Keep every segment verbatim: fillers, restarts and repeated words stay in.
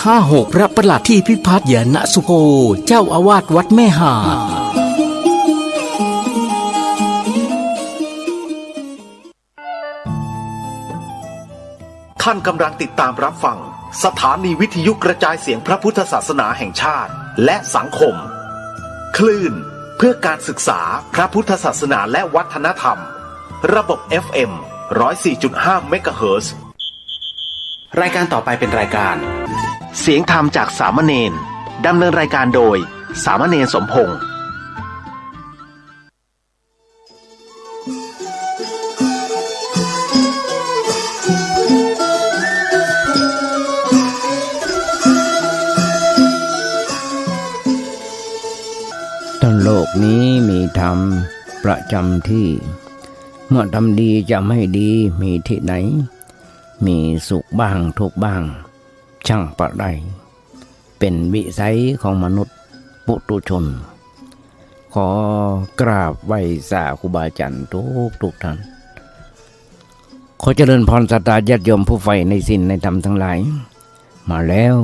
ห้าหก พระประหลัดธีพิพัฒน์ ยานสุโภ เจ้าอาวาสวัดแม่หาด ท่านกำลังติดตามรับฟังสถานีวิทยุกระจายเสียงพระพุทธศาสนาแห่งชาติและสังคม คลื่นเพื่อการศึกษาพระพุทธศาสนาและวัฒนธรรม ระบบ เอฟเอ็ม ร้อยสี่จุดห้า เมกะเฮิรตซ์ รายการต่อไปเป็นรายการ เสียงธรรมจากสามเณร ดำเนินรายการโดย สามเณรสมพงษ์ ต้นโลกนี้มีธรรมประจำที่ เมื่อทำดีจะไม่ดีมีที่ไหน มีสุขบ้างทุกข์บ้าง ช่างประได เป็นวิสัยของมนุษย์ปุถุชน ขอกราบไหว้สาครูบาอาจารย์ทุกทุกท่าน ขอเจริญพรศรัทธาญาติโยมผู้ใฝ่ในศีลในธรรมทั้งหลาย มาแล้ว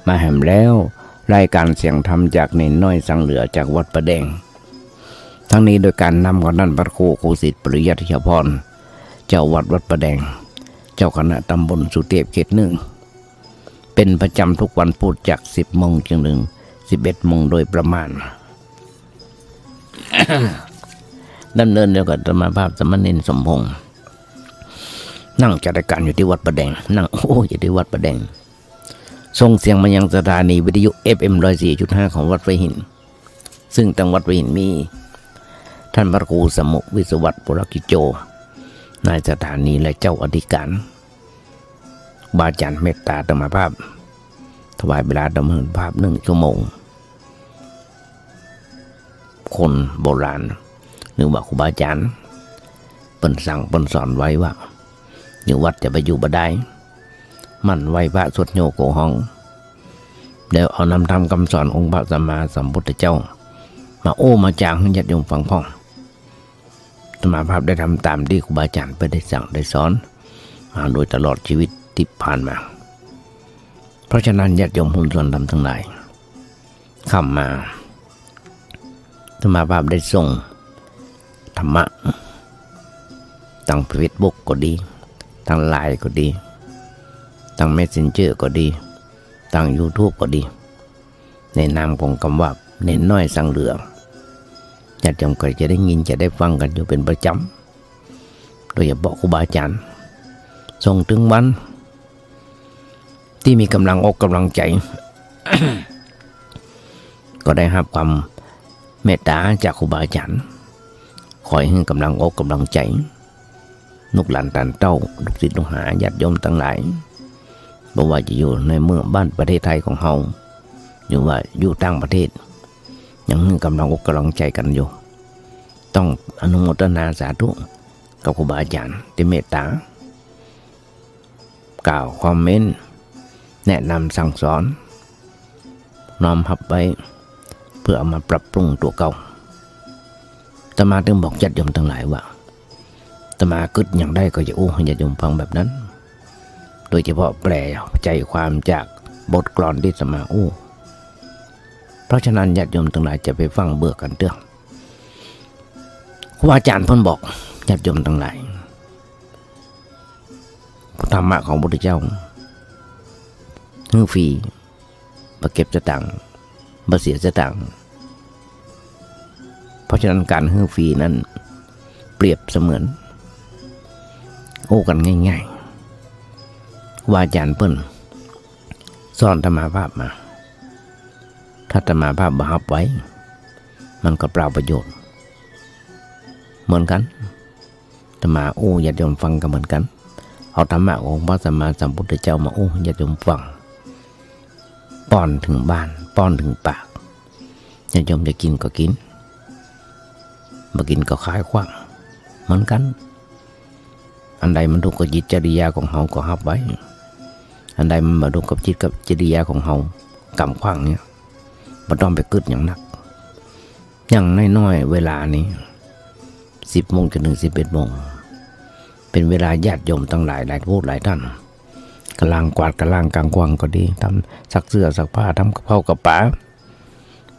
มาแหมแล้ว รายการเสียงธรรมจากเณรน้อยสังเหลือจากวัดป่าแดง ทั้งนี้โดยการนำของท่านพระครูครูสิทธิ์ปริยัติยพร เจ้าวัดวัดป่าแดง เจ้าคณะตำบลสุเทพเขตหนึ่ง เป็นประจำทุกวันพุธจากสิบโมงจนถึงสิบเอ็ดโมงโดยประมาณ ดำเนินโดยอาตมาภาพสามเณรสมพงษ์ นั่งจัดรายการอยู่ที่วัดป่าแดง นั่ง โอ้ อยู่ที่วัดป่าแดง ส่งเสียงมายังสถานีวิทยุ เอฟเอ็ม ร้อยสี่จุดห้า ของวัดไผ่หิน ซึ่งตางวัดไผ่หินมี ท่านพระครูสมุวิศวัตร ปุรกิจโจ นายสถานีและเจ้าอธิการ ครูบาอาจารย์เมตตาอาตมาภาพ ถวายเวลาอาตมาภาพหนึ่งชั่วโมง คนโบราณ หรือว่าครูบาอาจารย์ เปิ้นสั่งเปิ้นสอนไว้ว่า อยู่วัดจะไปอยู่บ่ได้ หมั่นไหว้พระสวดโยโกฮ้อง แล้วเอานำธรรมคำสอนองค์พระสัมมาสัมพุทธเจ้า มาโอ้มาจ๋าหื้อญาติโยมฟังพ่อง อาตมาภาพได้ทำตามที่ครูบาอาจารย์เปิ้นได้สั่งได้สอนมาโดยตลอดชีวิตที่ผ่านมา เพราะฉะนั้นญาติโยมหุ้นส่วนธรรมทั้งหลาย ค่ำมา อาตมาภาพได้ส่งธรรมะ ตางเฟซบุ๊กก็ดี ตางไลน์ก็ดี ตางเมสเซนเจอร์ก็ดี ตางยูทูบก็ดี ในนามของกำว่าเณรน้อยสังเหลือ ญาติโยมก็จะได้ยินจะได้ฟังกันอยู่เป็นประจำ โดยเฉพาะครูบาอาจารย์ ส่งถึงวัน ที่มีกำลังอกกำลังใจ๋ ก็ได้ฮับความเมตต๋าจากครูบาอาจารย์ คอยหื้อกำลังอกกำลังใจ๋ ลูกหลานต้านเต้า ลูกศิษย์ลูกหา ญาติโยมตังหลาย บ่ว่าจะอยู่ในเมืองบ้านประเทศไทยของเฮา หรือว่าอยู่ต่างประเทศ ยังหื้อกำลังอกกำลังใจ๋กั๋นอยู่ ต้องอนุโมทนาสาธุกับครูบาอาจารย์ตี้เมตต๋า กล่าวคอมเมนต์ แนะนำสั่งสอน น้อมฮับไว้ เพื่อเอามาปรับปรุงตั๋วเก่า อาตมาจึงบอกญาติโยมตังหลายว่า อาตมากึ๊ดอย่างใดก็จะอู้หื้อญาติโยมฟังแบบนั้น โดยเฉพาะแปลใจ๋ความจากบทกลอนตี้อาตมาอู้ เพราะฉะนั้นญาติโยมตังหลายจะไปฟังเบื่อกั๋นเตื้อ ครูอาจารย์เปิ้นบอกญาติโยมตังหลาย ธรรมะของพระพุทธเจ้า หื้อฟรี บ่เก็บสตางค์ บ่เสียสตางค์ เพราะฉะนั้นก๋านหื้อฟรีนั้นเปรียบเสมือน อู้กั๋นง่ายๆ ครูอาจารย์เปิ้นสอนอาตมาภาพมา ถ้าอาตมาภาพบ่ฮับไว้ มันก็เปล่าประโยชน์ เหมือนกั๋น อาตมาอู้ญาติโยมฟังก็เหมือนกั๋น เอาธรรมะของพระสัมมาสัมพุทธเจ้ามาอู้ญาติโยมฟัง ป้อนถึงบ้าน ป้อนถึงปาก ญาติโยมจะกิ๋นก็กิ๋น บ่กิ๋นก็คายขว้าง เหมือนกั๋น อันใดมันถูกกับจิตจริยาของเฮาก็ฮับไว้ อันใดมันบ่ถูกกับจิตกับจริยาของเฮา ก๋ำขว้างเนี่ย บ่ต้องไปกึ๊ดอย่างนัก อย่างน้อยๆ เวลานี้ สิบโมงจนถึงสิบเอ็ดโมง เป็นเวลาญาติโยมตังหลายหลายผู้หลายต้าน กำลังกวาดกำลังกางกวางก็ดี ทำซักเสื้อซักผ้า ทำกับข้าวกับป๋า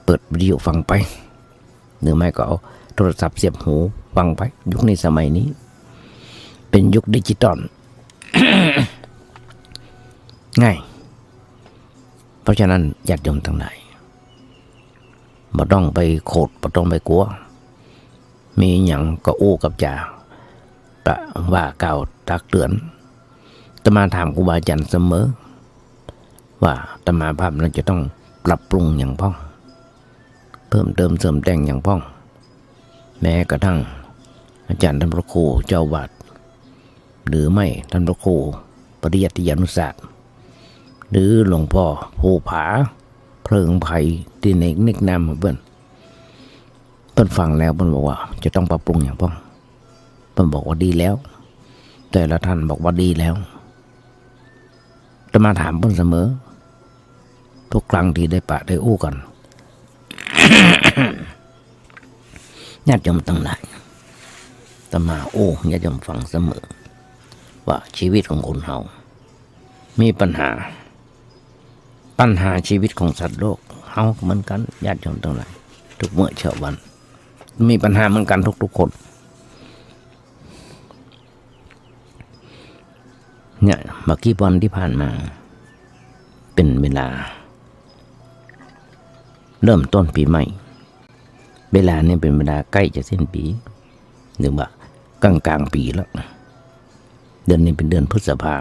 เปิดวิทยุฟังไป หรือไม่ก็เอาโทรศัพท์เสียบหูฟังไป ยุคนี้สมัยนี้ เป็นยุคดิจิตอล ง่าย เพราะฉะนั้นญาติโยมตังหลาย บ่ต้องไปโขด บ่ต้องไปกั๋ว มีหยังก็อู้กับจ๋า ประ ว่ากล่าวตักเตือน อาตมาถามครูบาอาจ๋ารย์เสมอ ว่าอาตมาภาพนั้นจะต้องปรับปรุงหยังพ่อง เพิ่มเติมเสริมแต่งหยังพ่อง แม้กระทั่งอาจ๋ารย์ท่านพระครูเจ้าอาวาส หรือไม่ท่านพระครูปริยัติยานุศาสตร์ หรือหลวงพ่อภูผา เพลิงไพร ตี้เนก เนกนามของเปิ้น เปิ้นฟังแล้วเปิ้นบอกว่าจะต้องปรับปรุงหยังพ่อง เปิ้นบอกว่าดีแล้ว แต่ละท่านบอกว่าดีแล้ว อาตมาถามเปิ้นเสมอ ทุกครั้งตี้ได้ปะได้อู้กั๋น ญาติโยมตังหลาย อาตมาอู้ญาติโยมฟังเสมอ ว่าชีวิตของคนเฮา มีปัญหา ปัญหาชีวิตของสัตว์โลก เฮาก็เหมือนกั๋น ญาติโยมตังหลาย ทุกเมื่อเช้าวัน มีปัญหาเหมือนกั๋นทุกๆ คน เนี่ย บ่กี่วันตี้ผ่านมา เป๋นเวลา เริ่มต้นปี๋ใหม่ เวลานี้เป๋นเวลาใก้จะสิ้นปี๋ หรือว่ากลางๆ ปี๋แล้ว เดือนนี้เป๋นเดือนพฤษภา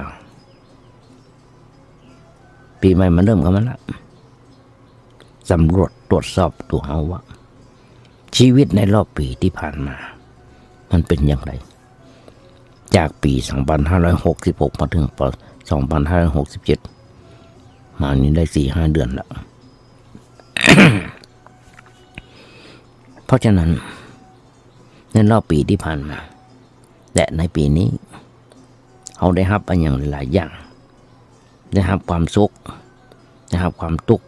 ปี๋ใหม่มันเริ่มเข้ามาละ สำรวจตรวจสอบตั๋วเฮาว่า ชีวิตในรอบปี๋ตี้ผ่านมา มันเป๋นอย่างไร จากปี๋สองพันห้าร้อยหกสิบหก มาเถิงปี๋สองพันห้าร้อยหกสิบเจ็ด มานี่ได้สี่ห้าเดือนแล้ว เพราะฉะนั้น ในรอบปี๋ตี้ผ่านมา และในปี๋นี้ เฮาได้ฮับอะหยังหลายๆ อย่าง ได้ฮับความสุข ได้ฮับความตุ๊กข์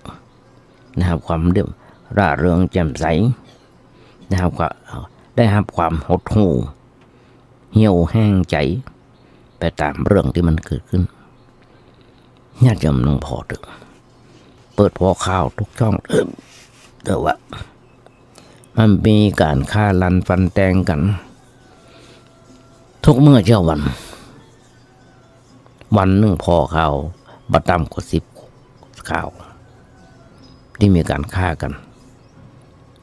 ได้ฮับความเรื่อม ร่าเริงแจ่มใส ได้ฮับความ ได้ฮับความหดหู่ เหี่ยวแห้งใจ๋ ไปต๋ามเรื่องตี้มันเกิดขึ้น ญาติโยมลองผ่อเถิง เปิดผ่อข่าวทุกช่อง เออ แต่ว่า มันมีก๋านฆ่าลันฟันแตงกั๋น ทุกเมื่อเช้าวัน วันนึ่งผ่อข่าวบ่ต่ำกว่าสิบข่าว ตี้มีก๋านฆ่ากั๋น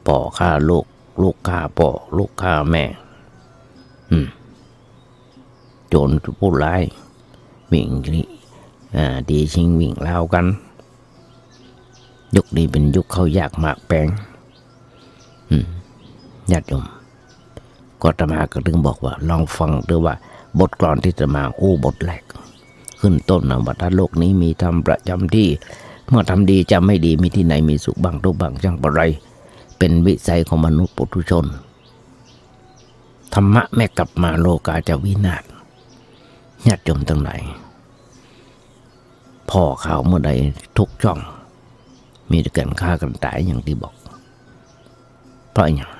ป้อฆ่าลูก ลูกฆ่าป้อ ลูกฆ่าแม่ อืม โจรผู้ร้าย วิ่งหนี อ่า ตี้ชิงวิ่งราวกั๋น ยุคนี้เป๋นยุคข้าวยากหมากแปง อืม ญาติโยม ก็อาตมาก็เถิงบอกว่า ลองฟังดูว่าบทกลอนตี้อาตมาอู้บทแรก ขึ้นต้นนะว่า ถ้าโลกนี้มีธรรมประจ๋ำที่ เมื่อทำดีจะไม่ดี มีที่ไหนมีสุขบ้าง ทุกข์บ้างช่างปะไร เป๋นวิสัยของมนุษย์ปุถุชน ธรรมะไม่กลับมา โลกาจะวินาศ ญาติโยมตังหลาย ผ่อข่าวเมื่อใดทุกช่อง มีแต่ก๋านฆ่ากั๋นต๋ายอย่างตี้บอก เพราะอะหยัง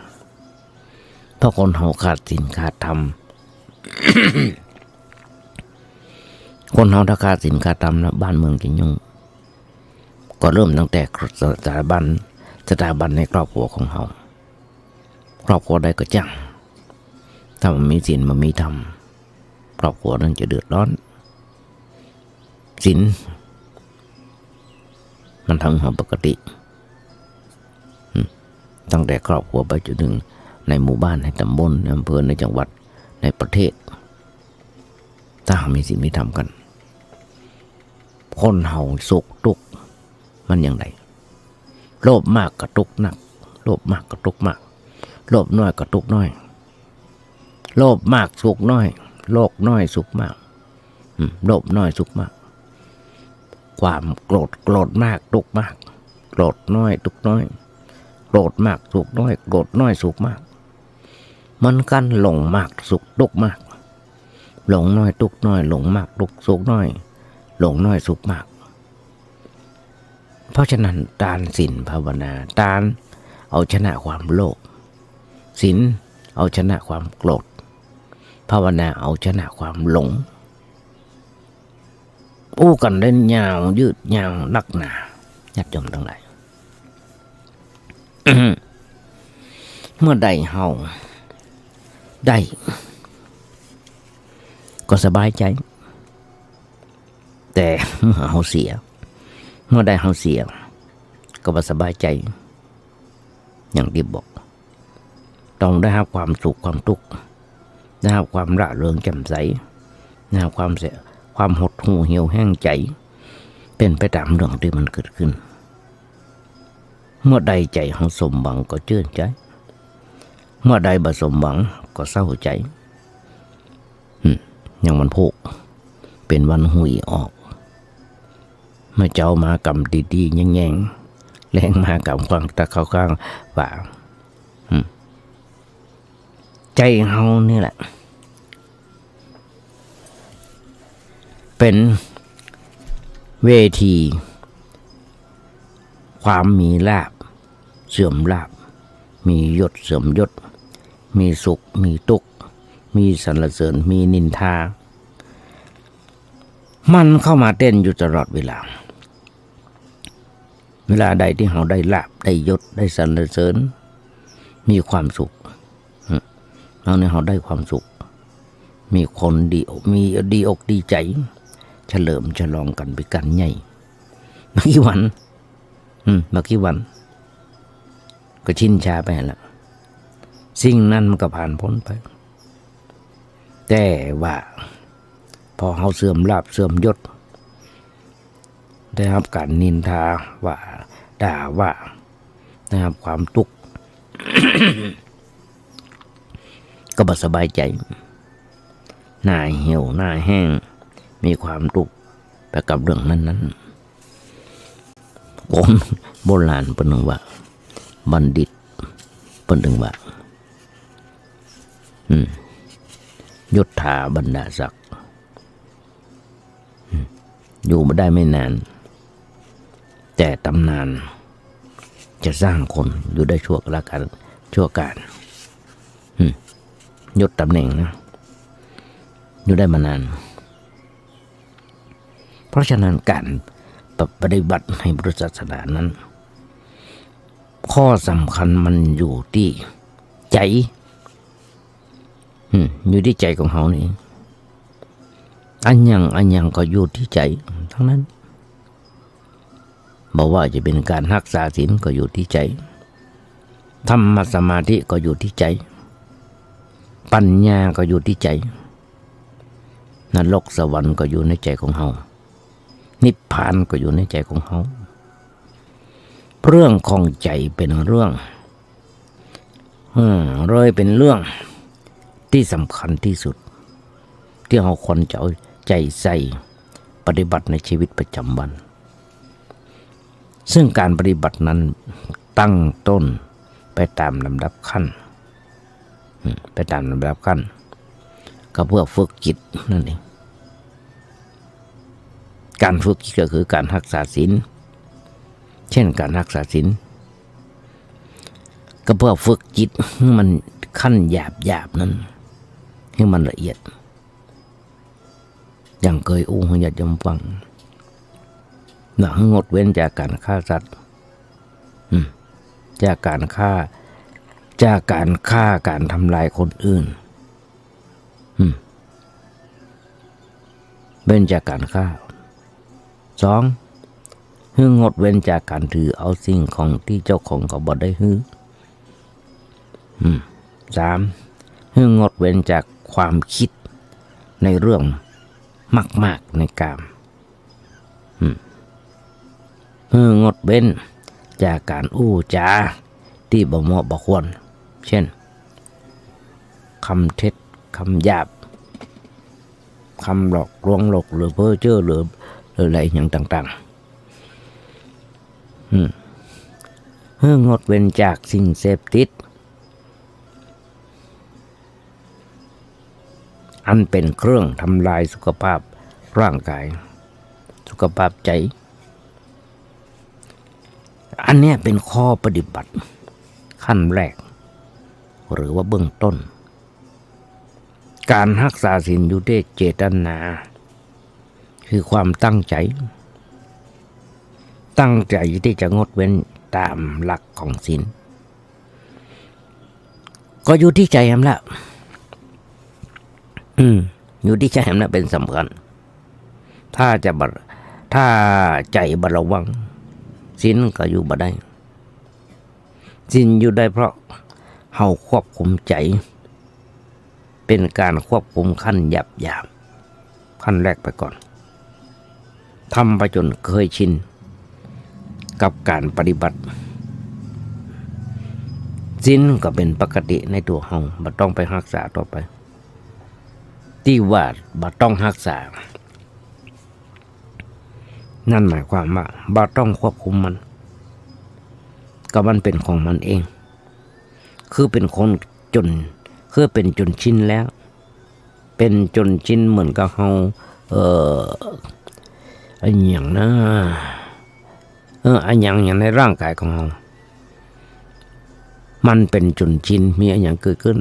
เพราะคนเฮาขาดศีลขาดธรรม คนเฮาถ้าขาดศีลขาดธรรมแล้วบ้านเมืองจะยุ่ง ก็เริ่มตั้งแต่สถาบัน สถาบันในครอบครัวของเฮา ครอบครัวใดก็จ้าง ถ้าบ่มีศีลบ่มีธรรม ครอบครัวนั้นจะเดือดร้อน ศีลมันทำให้เฮาปกติ อืม ตั้งแต่ครอบครัวไปจนเถิงในหมู่บ้าน ในต๋ำบล ในอำเภอ ในจังหวัด ในประเทศ ถ้าเฮามีศีลมีธรรมกั๋น คนเฮาสุขตุ๊กข์มันอย่างใด โลภมากก็ตุ๊กข์นัก โลภมากก็ตุ๊กข์มาก โลภน้อยก็ตุ๊กข์น้อย โลภมากสุขน้อย โลภน้อยสุขมาก อืม โลภน้อยสุขมาก ความโกรธ โกรธมากตุ๊กข์มาก โกรธน้อยตุ๊กข์น้อย โกรธมากสุขน้อย โกรธน้อยสุขมาก เหมือนกั๋น หลงมากสุขตุ๊กข์มาก หลงน้อยตุ๊กข์น้อย หลงมากตุ๊กข์ สุขน้อย หลงน้อยสุขมาก เพราะฉะนั้น ตานศีลภาวนา ตานเอาชนะความโลภ ศีลเอาชนะความโกรธ ภาวนาเอาชนะความหลง อู้กั๋นได้ยาวยืดยาวนักหนา ญาติโยมตังหลาย เมื่อใดเฮาได้ ก็สบายใจ๋ แต่เมื่อเฮาเสีย เมื่อใดเฮาเสีย ก็บ่สบายใจ๋ อย่างตี้บอก ต้องได้ฮับความสุขความตุ๊กข์ ได้ฮับความร่าเริงแจ่มใส ได้ฮับความเสีย ความหดหู่เหี่ยวแห้งใจ๋ เป๋นไปต๋ามเรื่องตี้มันเกิดขึ้น เมื่อใดใจ๋เฮาสมหวังก็จื้นใจ๋ เมื่อใดบ่สมหวังก็เศร้าใจ๋ อืม อย่างวันพูก เป๋นวันหุยออก เมื่อเจ๊ามากำดีๆ แยงๆ แลงมากำขว้างตะเข้าข้างว่า อืม ใจ๋เฮานี่แหละ เป๋นเวที ความมีลาภ เสื่อมลาภ มียศ เสื่อมยศ มีสุข มีตุ๊กข์ มีสรรเสริญ มีนินทา มันเข้ามาเต้นอยู่ตลอดเวลา เวลาใดตี้เฮาได้ลาภ ได้ยศ ได้สรรเสริญ มีความสุข อืม เฮานี่เฮาได้ความสุข มีคนดีอก มีดีอกดีใจ๋ เฉลิมฉลองกั๋นเป๋นก๋านใหญ่ บ่กี่วัน อืม บ่กี่วัน ก็ชินชาไปหั้นละ สิ่งนั้นมันก็ผ่านป๊นไป แต่ว่า พอเฮาเสื่อมลาภ เสื่อมยศ ได้ฮับก๋านนินทาว่า ด่าว่า ได้ฮับความตุ๊กข์ ก็บ่สบายใจ๋ หน้าเหี่ยว หน้าแห้ง มีความตุ๊กข์ไปกับเรื่องนั้นๆ คนโบราณเปิ้นว่า บัณฑิต เปิ้นว่า อืม ยศถาบรรดาศักดิ์ อืม อยู่มาได้ไม่นาน แต่ตำนานจะสร้างคนอยู่ได้ชั่วกาล ชั่วกาล อืม ยศตำแหน่งนะ อยู่ได้มานาน เพราะฉะนั้นก๋านปะ- ปฏิบัติในพุทธศาสนานั้น ข้อสำคัญมันอยู่ตี้ใจ๋ อืม อยู่ตี้ใจ๋ของเฮานี่ อะหยังอะหยังก็อยู่ตี้ใจ๋ตังนั้น บ่ว่าจะเป๋นก๋านฮักษาศีลก็อยู่ตี้ใจ๋ ธรรมสมาธิก็อยู่ตี้ใจ๋ ปัญญาก็อยู่ตี้ใจ๋ นรกสวรรค์ก็อยู่ในใจ๋ของเฮา นิพพานก็อยู่ในใจ๋ของเฮา เรื่องของใจ๋เป๋นเรื่อง อืม เลยเป๋นเรื่องตี้สำคัญตี้สุด ตี้เฮาควรจะเอาใจ๋ใส่ปฏิบัติในชีวิตประจ๋ำวัน ซึ่งก๋านปฏิบัตินั้นตั้งต้นไปต๋ามลำดับขั้น อืม ไปต๋ามลำดับขั้น ก็เพื่อฝึกจิตนั่นเอง ก๋านฝึกจิตก็คือก๋านฮักษาศีล เช่นก๋านฮักษาศีล ก็เพื่อฝึกจิตหื้อมันขั้นหยาบๆ นั้น หื้อมันละเอียด อย่างเกยอู้หื้อญาติโยมฟัง ว่าหื้องดเว้นจากก๋านฆ่าสัตว์ อืม จากก๋านฆ่า จากก๋านฆ่า ก๋านทำลายคนอื่น อืม เว้นจากก๋านฆ่า สอง หื้องดเว้นจากก๋านถือเอาสิ่งของตี้เจ้าของเขาบ่ได้หื้อ อืม สาม หื้องดเว้นจากความกึ๊ดในเรื่องมากๆ ในกาม อืม หื้องดเว้นจากก๋านอู้จ๋าตี้บ่เหมาะบ่ควร เช่น กำเท็จ กำหยาบ กำหลอกลวง หลอกหรือเพ้อเจ้อหรือ หรืออะไรอย่างต่างๆ อืม หื้องดเว้นจากสิ่งเสพติด อันเป๋นเครื่องทำลายสุขภาพร่างกาย สุขภาพใจ๋ อันเนี้ยเป๋นข้อปฏิบัติขั้นแรก หรือว่าเบื้องต้น ก๋านฮักษาศีลอยู่ตี้เจตนา คือความตั้งใจ๋ ตั้งใจ๋ตี้จะงดเว้นต๋ามหลักของศีล ก็อยู่ตี้ใจ๋แหมละ อืม อยู่ตี้ใจ๋แหมละเป๋นสำคัญ ถ้าจะบ่ ถ้าใจ๋บ่ระวัง ศีลก็อยู่บ่ได้ ศีลอยู่ได้เพราะเฮาควบคุมใจ๋ เป๋นก๋านควบคุมขั้นหยาบๆ ขั้นแรกไปก่อน ทำไปจ๋นเกยชินกับก๋านปฏิบัติ ศีลก็เป๋นปกติในตั๋วเฮา บ่ต้องไปฮักษาต่อไป ตี้ว่าบ่ต้องฮักษา นั่นหมายความว่าบ่ต้องควบคุมมัน ก็มันเป๋นของมันเอง คือเป๋นคนจ๋น คือเป๋นจ๋นชินแล้ว เป๋นจ๋นชินเหมือนกับเฮา เอ่อ อะหยังนะ เออ อะหยัง อย่างในร่างก๋ายของเฮา มันเป๋นจ๋นชิน มีอะหยังเกิดขึ้น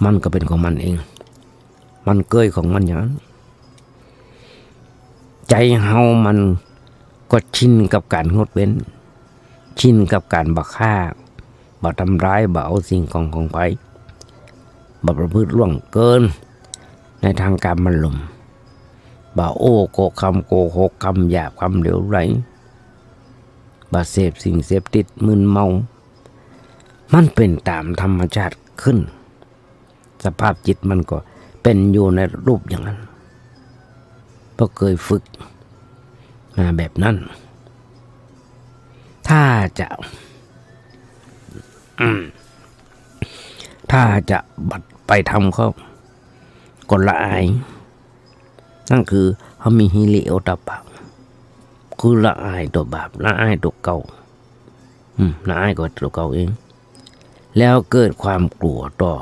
มันก็เป๋นของมันเอง มันเกยของมันอย่างนั้น ใจ๋เฮามันก็ชินกับก๋านงดเว้น ชินกับก๋านบ่ฆ่า บ่ทำร้าย บ่เอาสิ่งของของใผ บ่ประพฤติล่วงเกินในทางกามารมณ์ บ่โอ้โกคำโกหก คำหยาบ คำเหลวไหล บ่เสพสิ่งเสพติดมึนเมา มันเป๋นต๋ามธรรมชาติขึ้น สภาพจิตมันก็เป๋นอยู่ในรูปอย่างนั้น เพราะเกยฝึกมาแบบนั้น ถ้าจะ อืม ถ้าจะบ่ไปทำเข้า ก็ละอาย นั่นคือเฮามีฮิริโอตตัปปะ คือละอายต่อบาป ละอายตั๋วเก่า อืม ละอายก็ตั๋วเก่าเอง แล้วเกิดความกลัวต่อ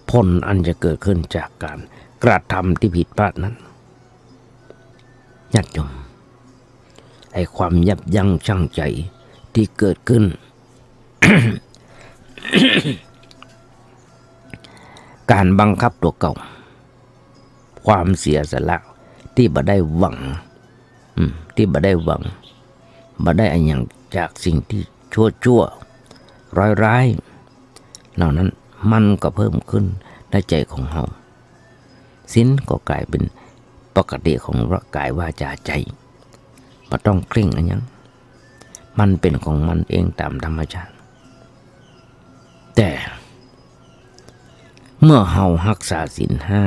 ผลอันจะเกิดขึ้นจากก๋านกระทำตี้ผิดพลาดนั้น ญาติโยม ไอ้ความยับยั้งชั่งใจ๋ตี้เกิดขึ้น ก๋านบังคับตั๋วเก่า ความเสียสละตี้บ่ได้หวัง อืม ตี้บ่ได้หวัง บ่ได้อะหยังจากสิ่งตี้ชั่วๆ ร้ายๆ เหล่านั้น มันก็เพิ่มขึ้นในใจ๋ของเฮา ศีลก็ก๋ายเป๋นปกติของกายวาจาใจ๋ บ่ต้องเคร่งอะหยัง มันเป๋นของมันเองต๋ามธรรมชาติ แต่เมื่อเฮาฮักษาศีลห้า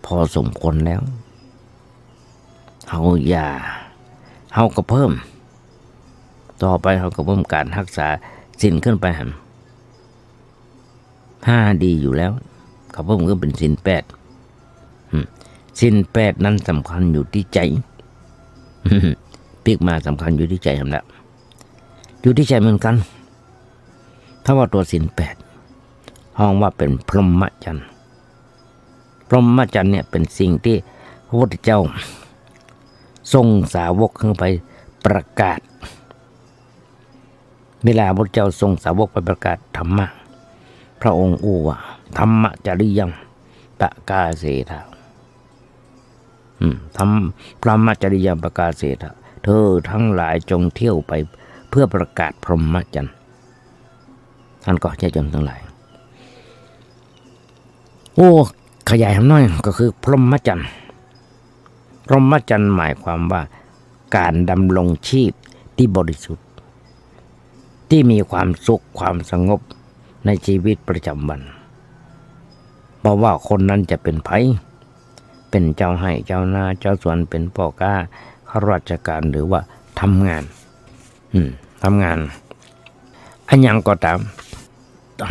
พอสมควรแล้ว เฮาอย่า เฮาก็เพิ่ม ต่อไปเฮาก็เพิ่มก๋านฮักษาศีลขึ้นไปหั้น ห้าดีอยู่แล้ว ก็เพิ่มขึ้นเป๋นศีลแปด อืม ศีลแปดนั้นสำคัญอยู่ตี้ใจ๋ ปิ๊กมาสำคัญอยู่ตี้ใจ๋หั้นละ อยู่ตี้ใจ๋เหมือนกั๋น ถ้าว่าตั๋วศีลแปด ฮ้องว่าเป๋นพรหมจรรย์ พรหมจรรย์เนี่ยเป๋นสิ่งตี้พระพุทธเจ้าส่งสาวกขึ้นไปประกาศ เวลาพระพุทธเจ้าส่งสาวกไปประกาศธรรมะ พระองค์อู้ว่า ธรรมจริยังปกาเสถะ อืม ธรรม พรหมจริยังปกาเสถะ เธอทั้งหลายจงเที่ยวไปเพื่อประกาศพรหมจรรย์ อันก็ญาติโยมตังหลาย โอ้ ขยายหำน้อยก็คือพรหมจรรย์ พรหมจรรย์หมายความว่าก๋านดำรงชีพตี้บริสุทธิ์ ตี้มีความสุขความสงบในชีวิตประจำวัน บ่ว่าคนนั้นจะเป๋นใผ เป๋นเจ้าไฮ่เจ้านา เจ้าสวน เป๋นป้อก๊า ข้าราชก๋าน หรือว่าทำงาน อืม ทำงาน อะหยังก็ต๋าม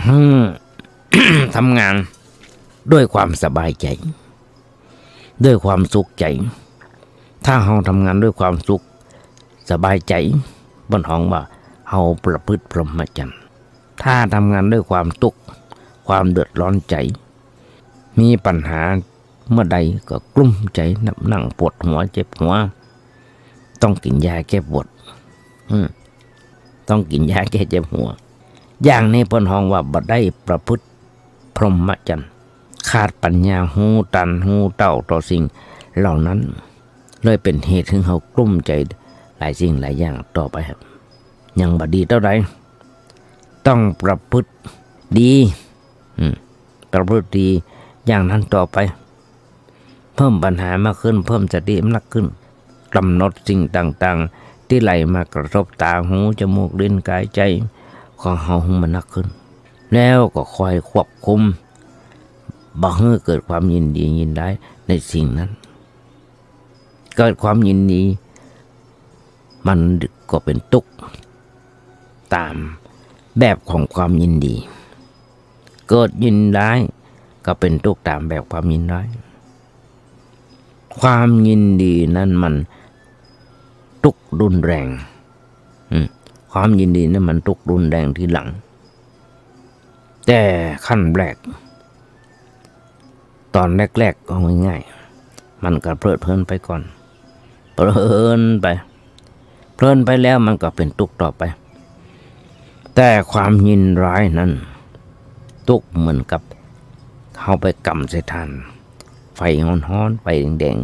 อืม ทำงานด้วยความสบายใจ๋ ด้วยความสุขใจ๋ ถ้าเฮาทำงานด้วยความสุขสบายใจ๋ เปิ้นฮ้องว่าเฮาประพฤติพรหมจรรย์ ถ้าทำงานด้วยความตุ๊กข์ ความเดือดร้อนใจ๋ มีปัญหาเมื่อใดก็กลุ้มใจ๋ นั่งปวดหัว เจ็บหัว ต้องกิ๋นยาแก้ปวด อืม ต้องกิ๋นยาแก้เจ็บหัว อย่างนี้เปิ้นฮ้องว่าบ่ได้ประพฤติพรหมจรรย์ ขาดปัญญาฮู้ตันฮู้เต้าต่อสิ่งเหล่านั้น เลยเป๋นเหตุหื้อเฮากลุ้มใจ๋หลายสิ่งหลายอย่างต่อไปครับ ยังบ่ดีเต้าใด ต้องประพฤติดี อืม ประพฤติดีอย่างนั้นต่อไป เพิ่มปัญหามากขึ้น เพิ่มสติมากขึ้น ก๋ำหนดสิ่งต่างๆ ตี้ไหลมากระทบต๋า หู จมูก ลิ้น ก๋าย ใจ๋ของเฮาหื้อมันนักขึ้น แล้วก็คอยควบคุม บ่หื้อเกิดความยินดียินร้ายในสิ่งนั้น เกิดความยินดี มันก็เป๋นตุ๊กต๋ามแบบของความยินดี เกิดยินร้ายก็เป๋นตุ๊กต๋ามแบบความยินร้าย ความยินดีนั้นมันตุ๊กรุนแรง อืม ความยินดีนั้นมันตุ๊กรุนแรงทีหลัง แต่ขั้นแรก ต๋อนแรกๆ ก็ง่ายๆ มันก็เพลิดเพลินไปก่อน เพลินไป เพลินไปแล้วมันก็เป๋นตุ๊กต่อไป แต่ความยินร้ายนั้น ตุ๊กเหมือนกับเฮาไปก๋ำใส่ถ่าน ไฟฮ้อนๆ ไฟแดง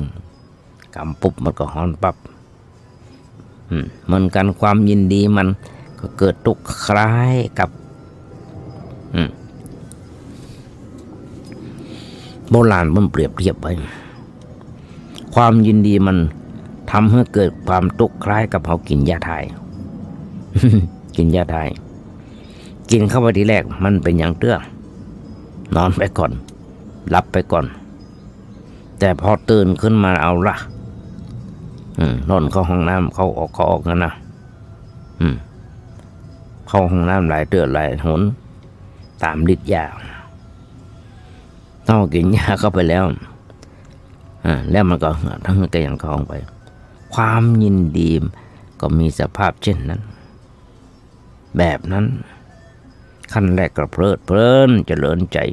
ๆ ก๋ำปุ๊บมันก็ฮ้อนปั๊บ อืม เหมือนกัน ความยินดีมันก็เกิดตุ๊กคล้ายกับ อืม โบราณเปิ้นเปรียบเทียบไว้ ความยินดีมันทำหื้อเกิดความตุ๊กคล้ายกับเฮากิ๋นยาถ่าย กิ๋นยาถ่าย กิ๋นเข้าไปทีแรกมันเป๋นหยังเตื้อ นอนไปก่อน หลับไปก่อน แต่พอตื่นขึ้นมาเอาละ อืม ล่นเข้าห้องน้ำ เข้าออก เข้าออกนั่นนะ อืม เข้าห้องน้ำหลายเตื้อหลายหน ต๋ามฤทธิ์ยา เฮากิ๋นยาเข้าไปแล้ว อ่า แล้วมันก็ทั้งกระยังเข้าไป ความยินดีก็มีสภาพเช่นนั้น แบบนั้น ขั้นแรกก็เพลิดเพลิน เจริญใจ๋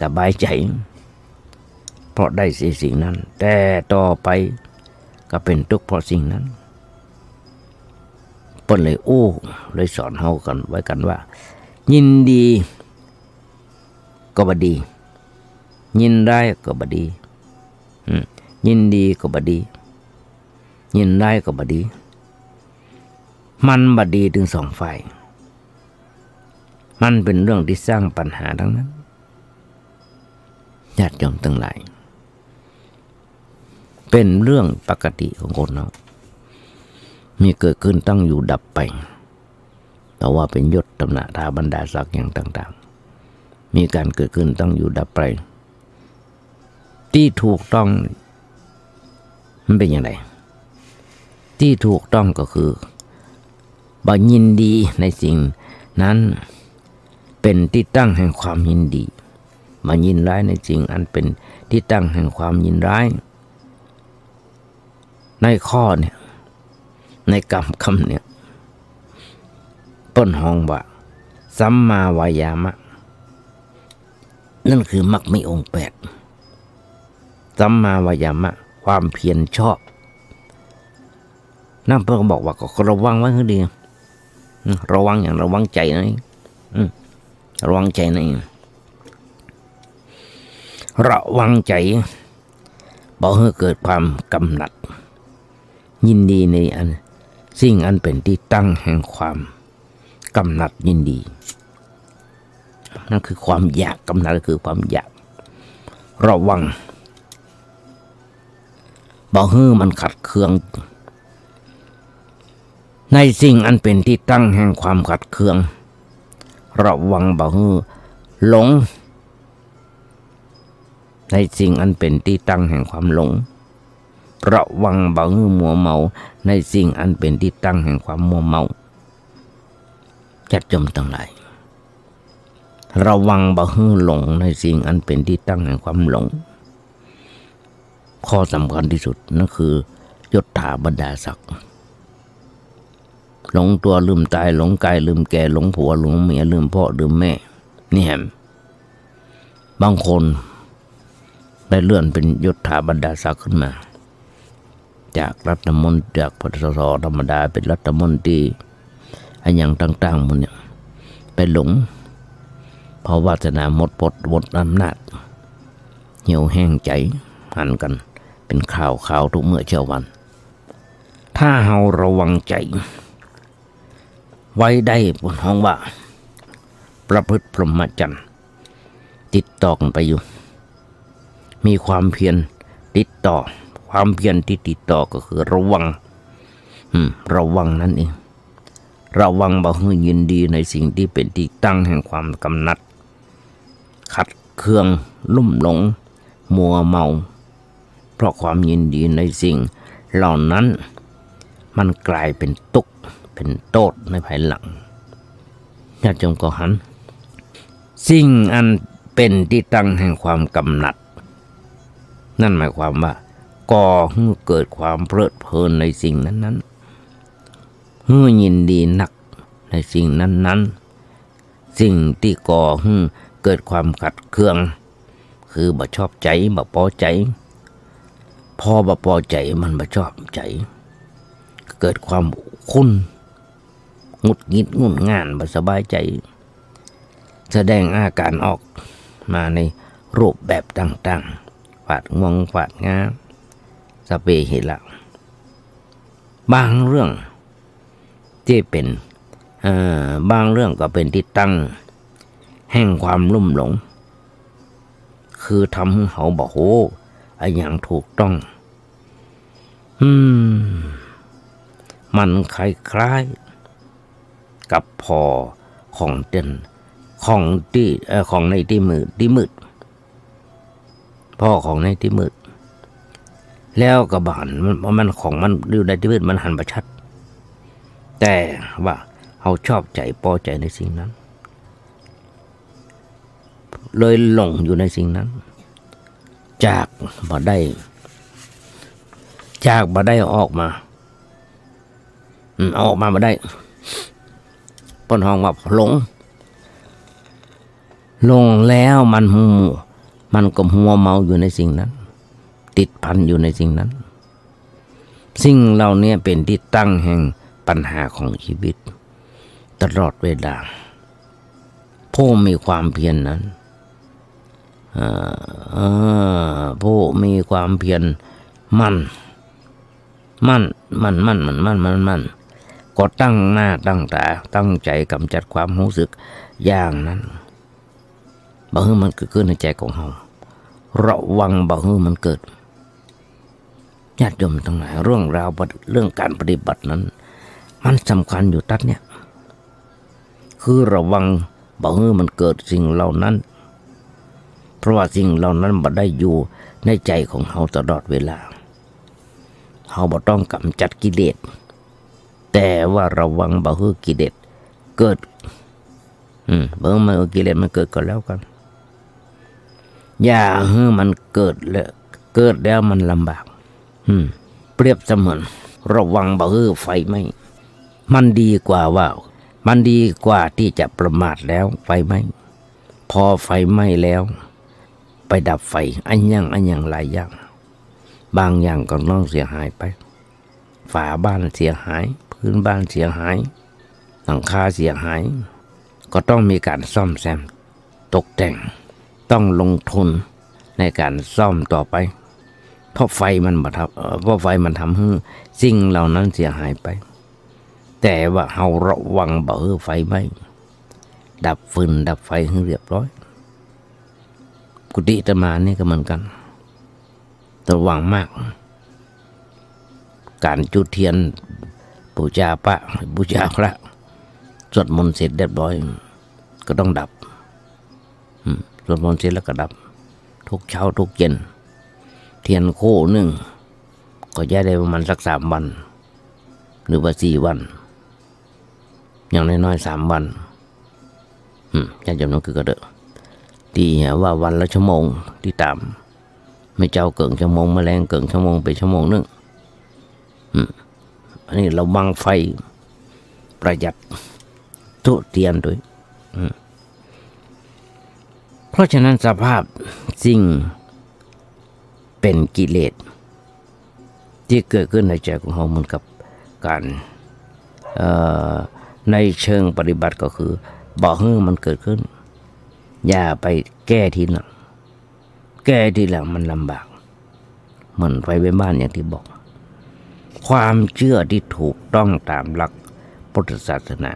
สบายใจ๋ เพราะได้สิ่งนั้น แต่ต่อไปก็เป๋นตุ๊กเพราะสิ่งนั้น เปิ้นเลยอู้ เลยสอนเฮากั๋นไว้กั๋นว่า ยินดีก็บ่ดี ยินร้ายก็บ่ดี อืม ยินดีก็บ่ดี ยินร้ายก็บ่ดี มันบ่ดีตึงสองฝ่าย มันเป๋นเรื่องตี้สร้างปัญหาตังนั้น ญาติโยมตังหลาย เป๋นเรื่องปกติของคนเฮา มีเกิดขึ้นตั้งอยู่ดับไป แต่ว่าเป๋นยศตำแหน่งฐานะบรรดาศักดิ์อย่างต่างๆ มีก๋านเกิดขึ้นตั้งอยู่ดับไป ตี้ถูกต้องมันเป๋นอย่างไร ตี้ถูกต้องก็คือ บ่ยินดีในสิ่งนั้นเป๋นตี้ตั้งแห่งความยินดี บ่ยินร้ายในสิ่งอันเป๋นตี้ตั้งแห่งความยินร้าย ในข้อเนี่ย ในกำ กำเนี่ย เปิ้นฮ้องว่า สัมมาวายามะ นั่นคือมรรคมีองค์แปด สัมมาวายามะ ความเพียรชอบ นั่นเปิ้นก็บอกว่าก็ระวังไว้หื้อดี อืม ระวังหยัง ระวังใจ๋นั่นเอง อืม ระวังใจ๋นั่นเอง ระวังใจ๋ บ่หื้อเกิดความกำหนัด ยินดีในอัน สิ่งอันเป๋นตี้ตั้งแห่งความกำหนัดยินดี นั่นคือความอยาก กำหนัดคือความอยาก ระวัง บ่หื้อมันขัดเคือง ในสิ่งอันเป๋นตี้ตั้งแห่งความขัดเคือง ระวังบ่หื้อหลง ในสิ่งอันเป๋นตี้ตั้งแห่งความหลง ระวังบ่หื้อมัวเมา ในสิ่งอันเป๋นตี้ตั้งแห่งความมัวเมา ญาติโยมตังหลาย ระวังบ่หื้อหลงในสิ่งอันเป๋นตี้ตั้งแห่งความหลง ข้อสำคัญตี้สุดนั่นคือยศถาบรรดาศักดิ์ หลงตั๋วลืมต๋าย หลงก๋ายลืมแก่ หลงผัวลืมเมีย ลืมพ่อลืมแม่ นี่แหม บางคนได้เลื่อนเป๋นยศถาบรรดาศักดิ์ขึ้นมา จากรัฐมนตรี จาก ปสส ธรรมดา เป๋นรัฐมนตรี อะหยังต่างๆ หมดเนี่ย ไปหลง เพราะวาสนาหมด หมด หมดอำนาจ เหี่ยวแห้งใจ๋ หันกั๋น เป็นคราวๆ ทุกเมื่อเช้าวัน ถ้าเฮาระวังใจ๋ไว้ได้ เปิ้นฮ้องว่าประพฤติพรหมจรรย์ ติดต่อกั๋นไปอยู่ มีความเพียรติดต่อ ความเพียรตี้ติดต่อก็คือระวัง อืม ระวังนั่นเอง ระวังบ่หื้อยินดีในสิ่งตี้เป๋นตี้ตั้งแห่งความกำหนัด ขัดเคือง ลุ่มหลง มัวเมา เพราะความยินดีในสิ่งเหล่านั้น มันก๋ายเป๋นตุ๊กข์ เป๋นโต้ษในภายหลัง ญาติโยมก็หัน สิ่งอันเป๋นตี้ตั้งแห่งความกำหนัด นั่นหมายความว่า ก่อหื้อเกิดความเพลิดเพลินในสิ่งนั้นๆ หื้อยินดีนักในสิ่งนั้นๆ สิ่งตี้ก่อหื้อเกิดความขัดเคือง คือบ่ชอบใจ๋ บ่ปอใจ๋ พอบ่ปอใจ๋ มันบ่ชอบใจ๋ เกิดความขุ่น หงุดหงิด งุ่นง่าน บ่สบายใจ๋ แสดงอาก๋ารออกมาในรูปแบบต่างๆ ฟาดงวงฟาดงา สะเปเหระ บางเรื่องตี้เป๋น เอ่อ บางเรื่องก็เป๋นตี้ตั้งแห่งความลุ่มหลง คือทำหื้อเฮาบ่ฮู้อะหยังถูกต้อง อืม มันคล้ายๆ กับผ่อของเต้น ของตี้ เอ่อ ของในตี้มืด ตี้มืด ผ่อของในตี้มืด แล้วก็บ่หัน มัน มันของมันอยู่ในตี้มืด มันหันบ่ชัด แต่ว่าเฮาชอบใจ๋ ปอใจ๋ในสิ่งนั้น เลยหลงอยู่ในสิ่งนั้น จากบ่ได้ จากบ่ได้ออกมา อืม ออกมาบ่ได้ เปิ้นฮ้องว่าหลง หลงแล้วมันมัว มันก็มัวเมาอยู่ในสิ่งนั้น ติดพันอยู่ในสิ่งนั้น สิ่งเหล่านี้เป๋นตี้ตั้งแห่งปัญหาของชีวิตตลอดเวลา ผู้มีความเพียรนั้น เอ่อ เอ่อ ผู้มีความเพียรหมั่น หมั่น หมั่น หมั่น ก็ตั้งหน้าตั้งต๋า ตั้งใจ๋ก๋ำจัดความฮู้สึกอย่างนั้น บ่หื้อมันเกิดขึ้นในใจ๋ของเฮา ระวังบ่หื้อมันเกิด ญาติโยมตังหลาย เรื่องราวปฏิ เรื่องก๋านปฏิบัตินั้น มันสำคัญอยู่ตั๊ดเนี่ย คือระวังบ่หื้อมันเกิดสิ่งเหล่านั้น เพราะว่าสิ่งเหล่านั้นบ่ได้อยู่ในใจ๋ของเฮาตลอดเวลา เฮาบ่ต้องก๋ำจัดกิเลส แต่ว่าระวังบ่หื้อกิเลสเกิด อืม บ่หื้อมัน กิเลสมันเกิดก็แล้วกั๋น อย่าหื้อมันเกิดเลย เกิดแล้วมันลำบาก อืม เปรียบเสมือนระวังบ่หื้อไฟไหม้ มันดีกว่าว่า มันดีกว่าตี้จะประมาทแล้วไฟไหม้ พอไฟไหม้แล้ว ไปดับไฟ อะหยัง อะหยังหลายอย่าง บางอย่างก็ต้องเสียหายไป ฝาบ้านเสียหาย พื้นบ้านเสียหาย หลังคาเสียหาย ก็ต้องมีก๋านซ่อมแซม ตกแต่ง ต้องลงทุนในก๋านซ่อมต่อไป เพราะไฟมันบ่ทำ เอ่อ เพราะไฟมันทำหื้อสิ่งเหล่านั้นเสียหายไป แต่ว่าเฮาระวังบ่หื้อไฟไหม้ ดับฟืนดับไฟหื้อเรียบร้อย กุฏิอาตมานี่ก็เหมือนกั๋น ระวังมาก ก๋านจุดเตียน บู๋จาพระ บู๋จาพระ สวดมนต์เสร็จเรียบร้อย ก็ต้องดับ อืม สวดมนต์เสร็จแล้วก็ดับ ทุกเช้าทุกเย็น เตียนคู่นึ่ง ก็ใจ๊ได้ประมาณสักสามวัน หรือว่าสี่วัน อย่างน้อยๆ สามวัน อืม ญาติโยมนั้นคือก็เต๊อะ ตี้ว่าวันละชั่วโมง ตี้ต๋าม เมื่อเจ๊าเกิ่งชั่วโมง เมื่อแลงเกิ่งชั่วโมง เป๋นชั่วโมงนึ่ง อืม อันนี้ระวังไฟ ประหยัด จุดเตียนตวย อืม เพราะฉะนั้นสภาพสิ่งเป๋นกิเลส ตี้เกิดขึ้นในใจ๋ของเฮาเหมือนกับก๋าน เอ่อ ในเชิงปฏิบัติก็คือ บ่หื้อมันเกิดขึ้น อย่าไปแก้ทีหลัง แก้ทีหลังมันลำบาก เหมือนไฟไหม้บ้านอย่างที่บอก ความเชื่อที่ถูกต้องตามหลักพุทธศาสนา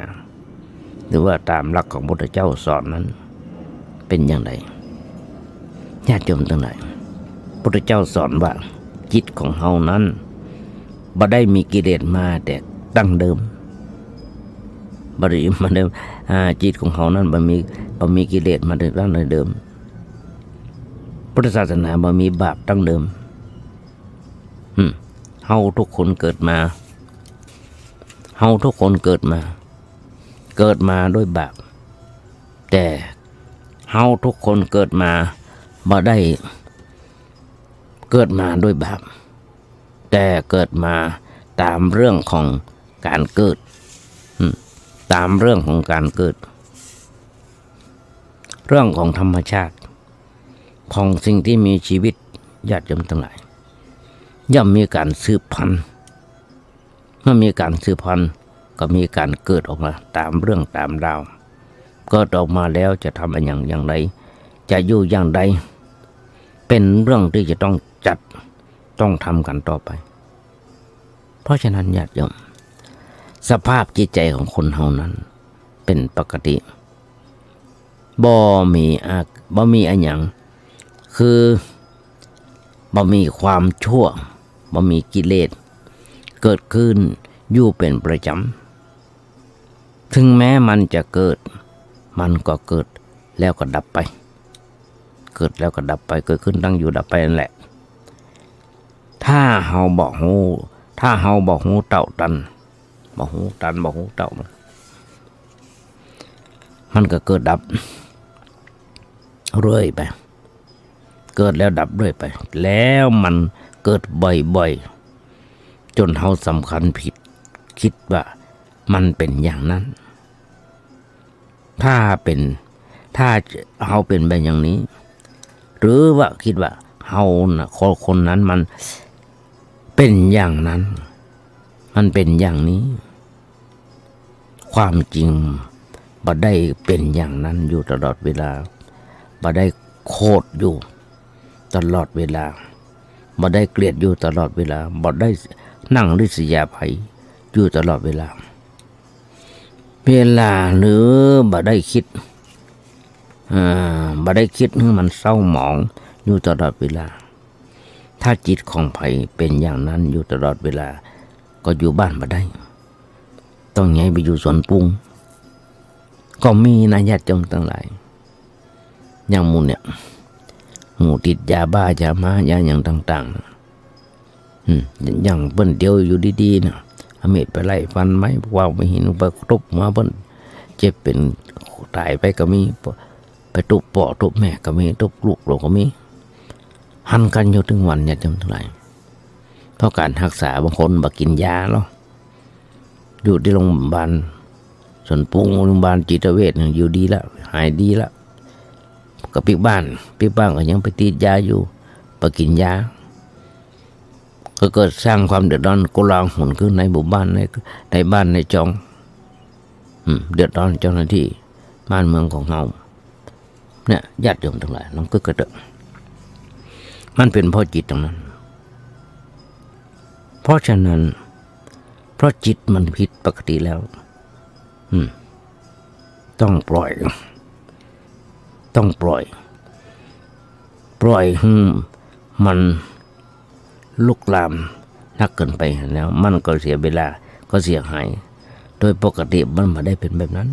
หรือว่าตามหลักของพุทธเจ้าสอนนั้น เป๋นอย่างใด ญาติโยมตังหลาย พุทธเจ้าสอนว่าจิตของเฮานั้น บ่ได้มีกิเลสมาแต่ดั้งเดิม บ่ได้มาเดิม อ่า จิตของเฮานั้นบ่มี บ่มีกิเลสมาแต่ดั้งเดิม พุทธศาสนาบ่มีบาปดั้งเดิม อืม เฮาทุกคนเกิดมา เฮาทุกคนเกิดมา เกิดมาด้วยบาป แต่เฮาทุกคนเกิดมาบ่ได้เกิดมาด้วยบาป แต่เกิดมาตามเรื่องของการเกิด อืม ตามเรื่องของการเกิด เรื่องของธรรมชาติ ของสิ่งที่มีชีวิต ญาติโยมตังหลาย ย่อมมีการสืบพันธุ์ เมื่อมีการสืบพันธุ์ ก็มีการเกิดออกมาตามเรื่องตามราว เกิดออกมาแล้วจะทำอย่าง อย่างไร จะอยู่อย่างใด เป๋นเรื่องที่จะต้องจัด ต้องทำกันต่อไป เพราะฉะนั้นญาติโยม สภาพจิตใจของคนเฮานั้นเป๋นปกติ บ่มีอะ บ่มีอะหยัง คือบ่มีความชั่ว บ่มีกิเลสเกิดขึ้นอยู่เป๋นประจ๋ำ ถึงแม้มันจะเกิด มันก็เกิดแล้วก็ดับไป เกิดแล้วก็ดับไป เกิดขึ้นตั้งอยู่ดับไปนั่นแหละ ถ้าเฮาบ่ฮู้ ถ้าเฮาบ่ฮู้เต้าตัน บ่ฮู้ตัน บ่ฮู้เต้ามัน มันก็เกิดดับเรื่อยไป เกิดแล้วดับเรื่อยไป แล้วมันเกิดบ่อยๆ จ๋นเฮาสำคัญผิด กึ๊ดว่ามันเป๋นอย่างนั้น ถ้าเป๋น ถ้าเฮาเป๋นไปอย่างนี้ หรือว่ากึ๊ดว่าเฮาน่ะ คน คนนั้นมันเป๋นอย่างนั้น มันเป๋นอย่างนี้ ความจริงบ่ได้เป๋นอย่างนั้นอยู่ตลอดเวลา บ่ได้โขดอยู่ตลอดเวลา บ่ได้เกลียดอยู่ตลอดเวลา บ่ได้หนังริษยาใผอยู่ตลอดเวลา เวลาหรือบ่ได้กึ๊ด อ่า บ่ได้กึ๊ดหื้อมันเศร้าหมองอยู่ตลอดเวลา ถ้าจิตของใผเป๋นอย่างนั้นอยู่ตลอดเวลา ก็อยู่บ้านบ่ได้ ต้องย้ายไปอยู่สวนปุ้ง ก็มีนะญาติโยมตังหลาย อย่างหมู่เนี่ย หมู่ติดยาบ้า ยาม้า ยาหยังต่างๆ อืม อย่างเปิ้นเตียวอยู่ดีๆ น่ะ เอามีดไปไล่ฟันไม้ ว่าบ่เหียน ไปตุ๊บหัวเปิ้น เจ็บเป๋นต๋ายไปก็มี ไปตุ๊บป้อตุ๊บแม่ก็มี ตุ๊บลูกหลงก็มี หันกั๋นอยู่ตึงวัน ญาติโยมตังหลาย เพราะก๋านฮักษาบางคนบ่กิ๋นยาเนาะ อยู่ตี้โรงบาลสวนปุ้ง โรงบาลจิตเวชน่ะ อยู่ดีละ หายดีละ ก็ปิ๊กบ้าน ปิ๊กบ้านก็ยังไปติดยาอยู่ บ่กิ๋นยา ก็เกิดสร้างความเดือดร้อนโกลาหลขึ้นในหมู่บ้าน ใน ในบ้านในจอง อืม เดือดร้อนเจ้าหน้าตี้บ้านเมืองของเฮา เนี่ย ญาติโยมตังหลาย ลองกึ๊ดกั๋นเต๊อะ มันเป๋นเพราะจิตตังนั้น เพราะฉะนั้น เพราะจิตมันผิดปกติแล้ว อืม ต้องปล่อย ต้องปล่อย ปล่อยหื้อมันลุกลามนักเกินไปแล้ว มันก็เสียเวลา ก็เสียหาย โดยปกติมันบ่ได้เป๋นแบบนั้น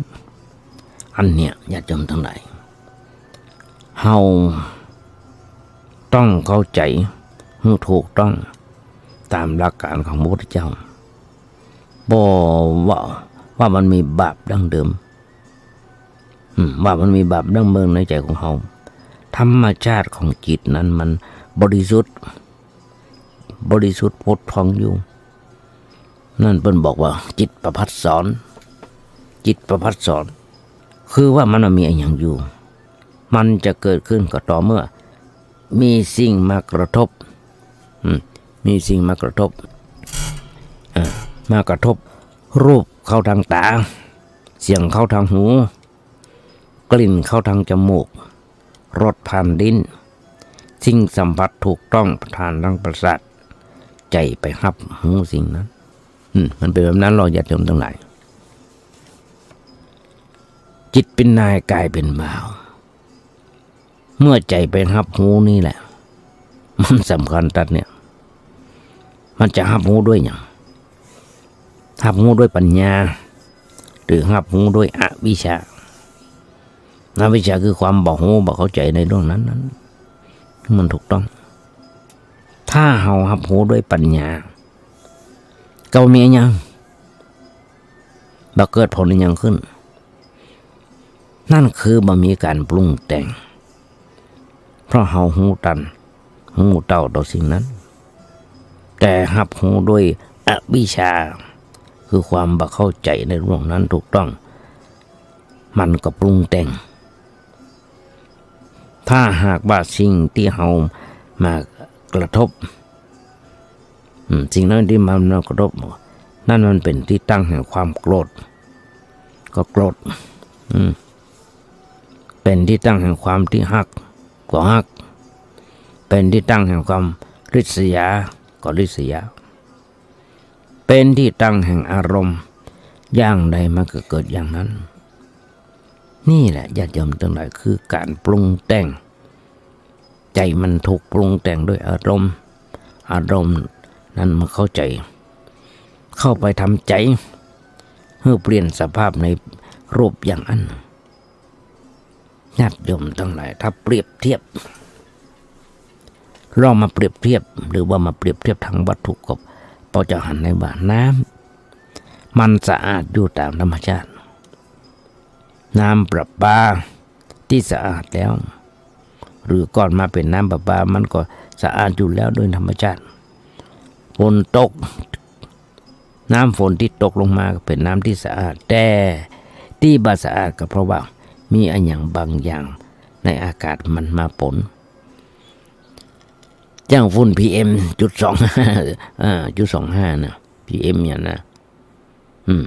อันเนี้ย ญาติโยมตังหลาย เฮาต้องเข้าใจ๋หื้อถูกต้องต๋ามหลักก๋านของพระพุทธเจ้า บ่ว่า ว่ามันมีบาปดั้งเดิม อืม ว่ามันมีบาปดั้งเดิมในใจ๋ของเฮา ธรรมชาติของจิตนั้นมันบริสุทธิ์ บริสุทธิ์ผุดผ่องอยู่ นั่นเปิ้นบอกว่าจิตประภัสสร จิตประภัสสร คือว่ามันบ่มีอะหยังอยู่ มันจะเกิดขึ้นก็ต่อเมื่อมีสิ่งมากระทบ อืม มีสิ่งมากระทบ อ่า มากระทบ รูปเข้าทางต๋า เสียงเข้าทางหู กลิ่นเข้าทางจมูก รสผ่านลิ้น สิ่งสัมผัสถูกต้องประสาทตางประสาท ใจ๋ไปฮับฮู้สิ่งนั้น อืม มันเป๋นแบบนั้นลอ ญาติโยมตังหลาย จิตเป๋นนาย ก๋ายเป๋นบ่าว เมื่อใจ๋ไปฮับฮู้นี่แหละ มันสำคัญตั๊ดเนี่ย มันจะฮับฮู้ด้วยหยัง ฮับฮู้ด้วยปัญญา หรือฮับฮู้ด้วยอวิชชา อวิชชาคือความบ่ฮู้ บ่เข้าใจ๋ในเรื่องนั้นๆ มันถูกต้อง ถ้าเฮาฮับฮู้ด้วยปัญญา ก็บ่มีอะหยัง บ่เกิดผลอะหยังขึ้น นั่นคือบ่มีก๋านปรุงแต่ง เพราะเฮาฮู้ตัน ฮู้เต้าต่อสิ่งนั้น แต่ฮับฮู้ด้วยอวิชชา คือความบ่เข้าใจ๋ในเรื่องนั้นถูกต้อง มันก็ปรุงแต่ง ถ้าหากว่าสิ่งตี้เฮามากระทบ อืม สิ่งนั้นตี้มันมากระทบ นั่นมันเป๋นตี้ตั้งแห่งความโกรธ ก็โกรธ อืม เป๋นตี้ตั้งแห่งความตี้ฮัก ก็ฮัก เป๋นตี้ตั้งแห่งความริษยา ก็ริษยา เป๋นตี้ตั้งแห่งอารมณ์ อย่างใดมันก็เกิดอย่างนั้น นี่แหละ ญาติโยมตังหลาย คือก๋านปรุงแต่ง ใจ๋มันถูกปรุงแต่งด้วยอารมณ์ อารมณ์นั้นมันเข้าใจ๋ เข้าไปทำใจ๋ หื้อเปลี่ยนสภาพในรูปอย่างอั้น ญาติโยมตังหลาย ถ้าเปรียบเทียบ ลองมาเปรียบเทียบ หรือว่ามาเปรียบเทียบตางวัตถุกับ พอจะหันได้ว่าน้ำมันสะอาดอยู่ต๋ามธรรมชาติ น้ำประปาตี้สะอาดแล้ว หรือก่อนมาเป๋นน้ำประปา มันก็สะอาดอยู่แล้วโดยธรรมชาติ ฝนตก น้ำฝนตี้ตกลงมาก็เป๋นน้ำตี้สะอาด แต่ตี้บ่สะอาดก็เพราะว่ามีอะหยังบางอย่างในอากาศมันมาปน อย่างฝุ่นพีเอ็มจุดสองห้า อ่า จุดสองห้า นะ พีเอ็ม เนี่ยนะ อืม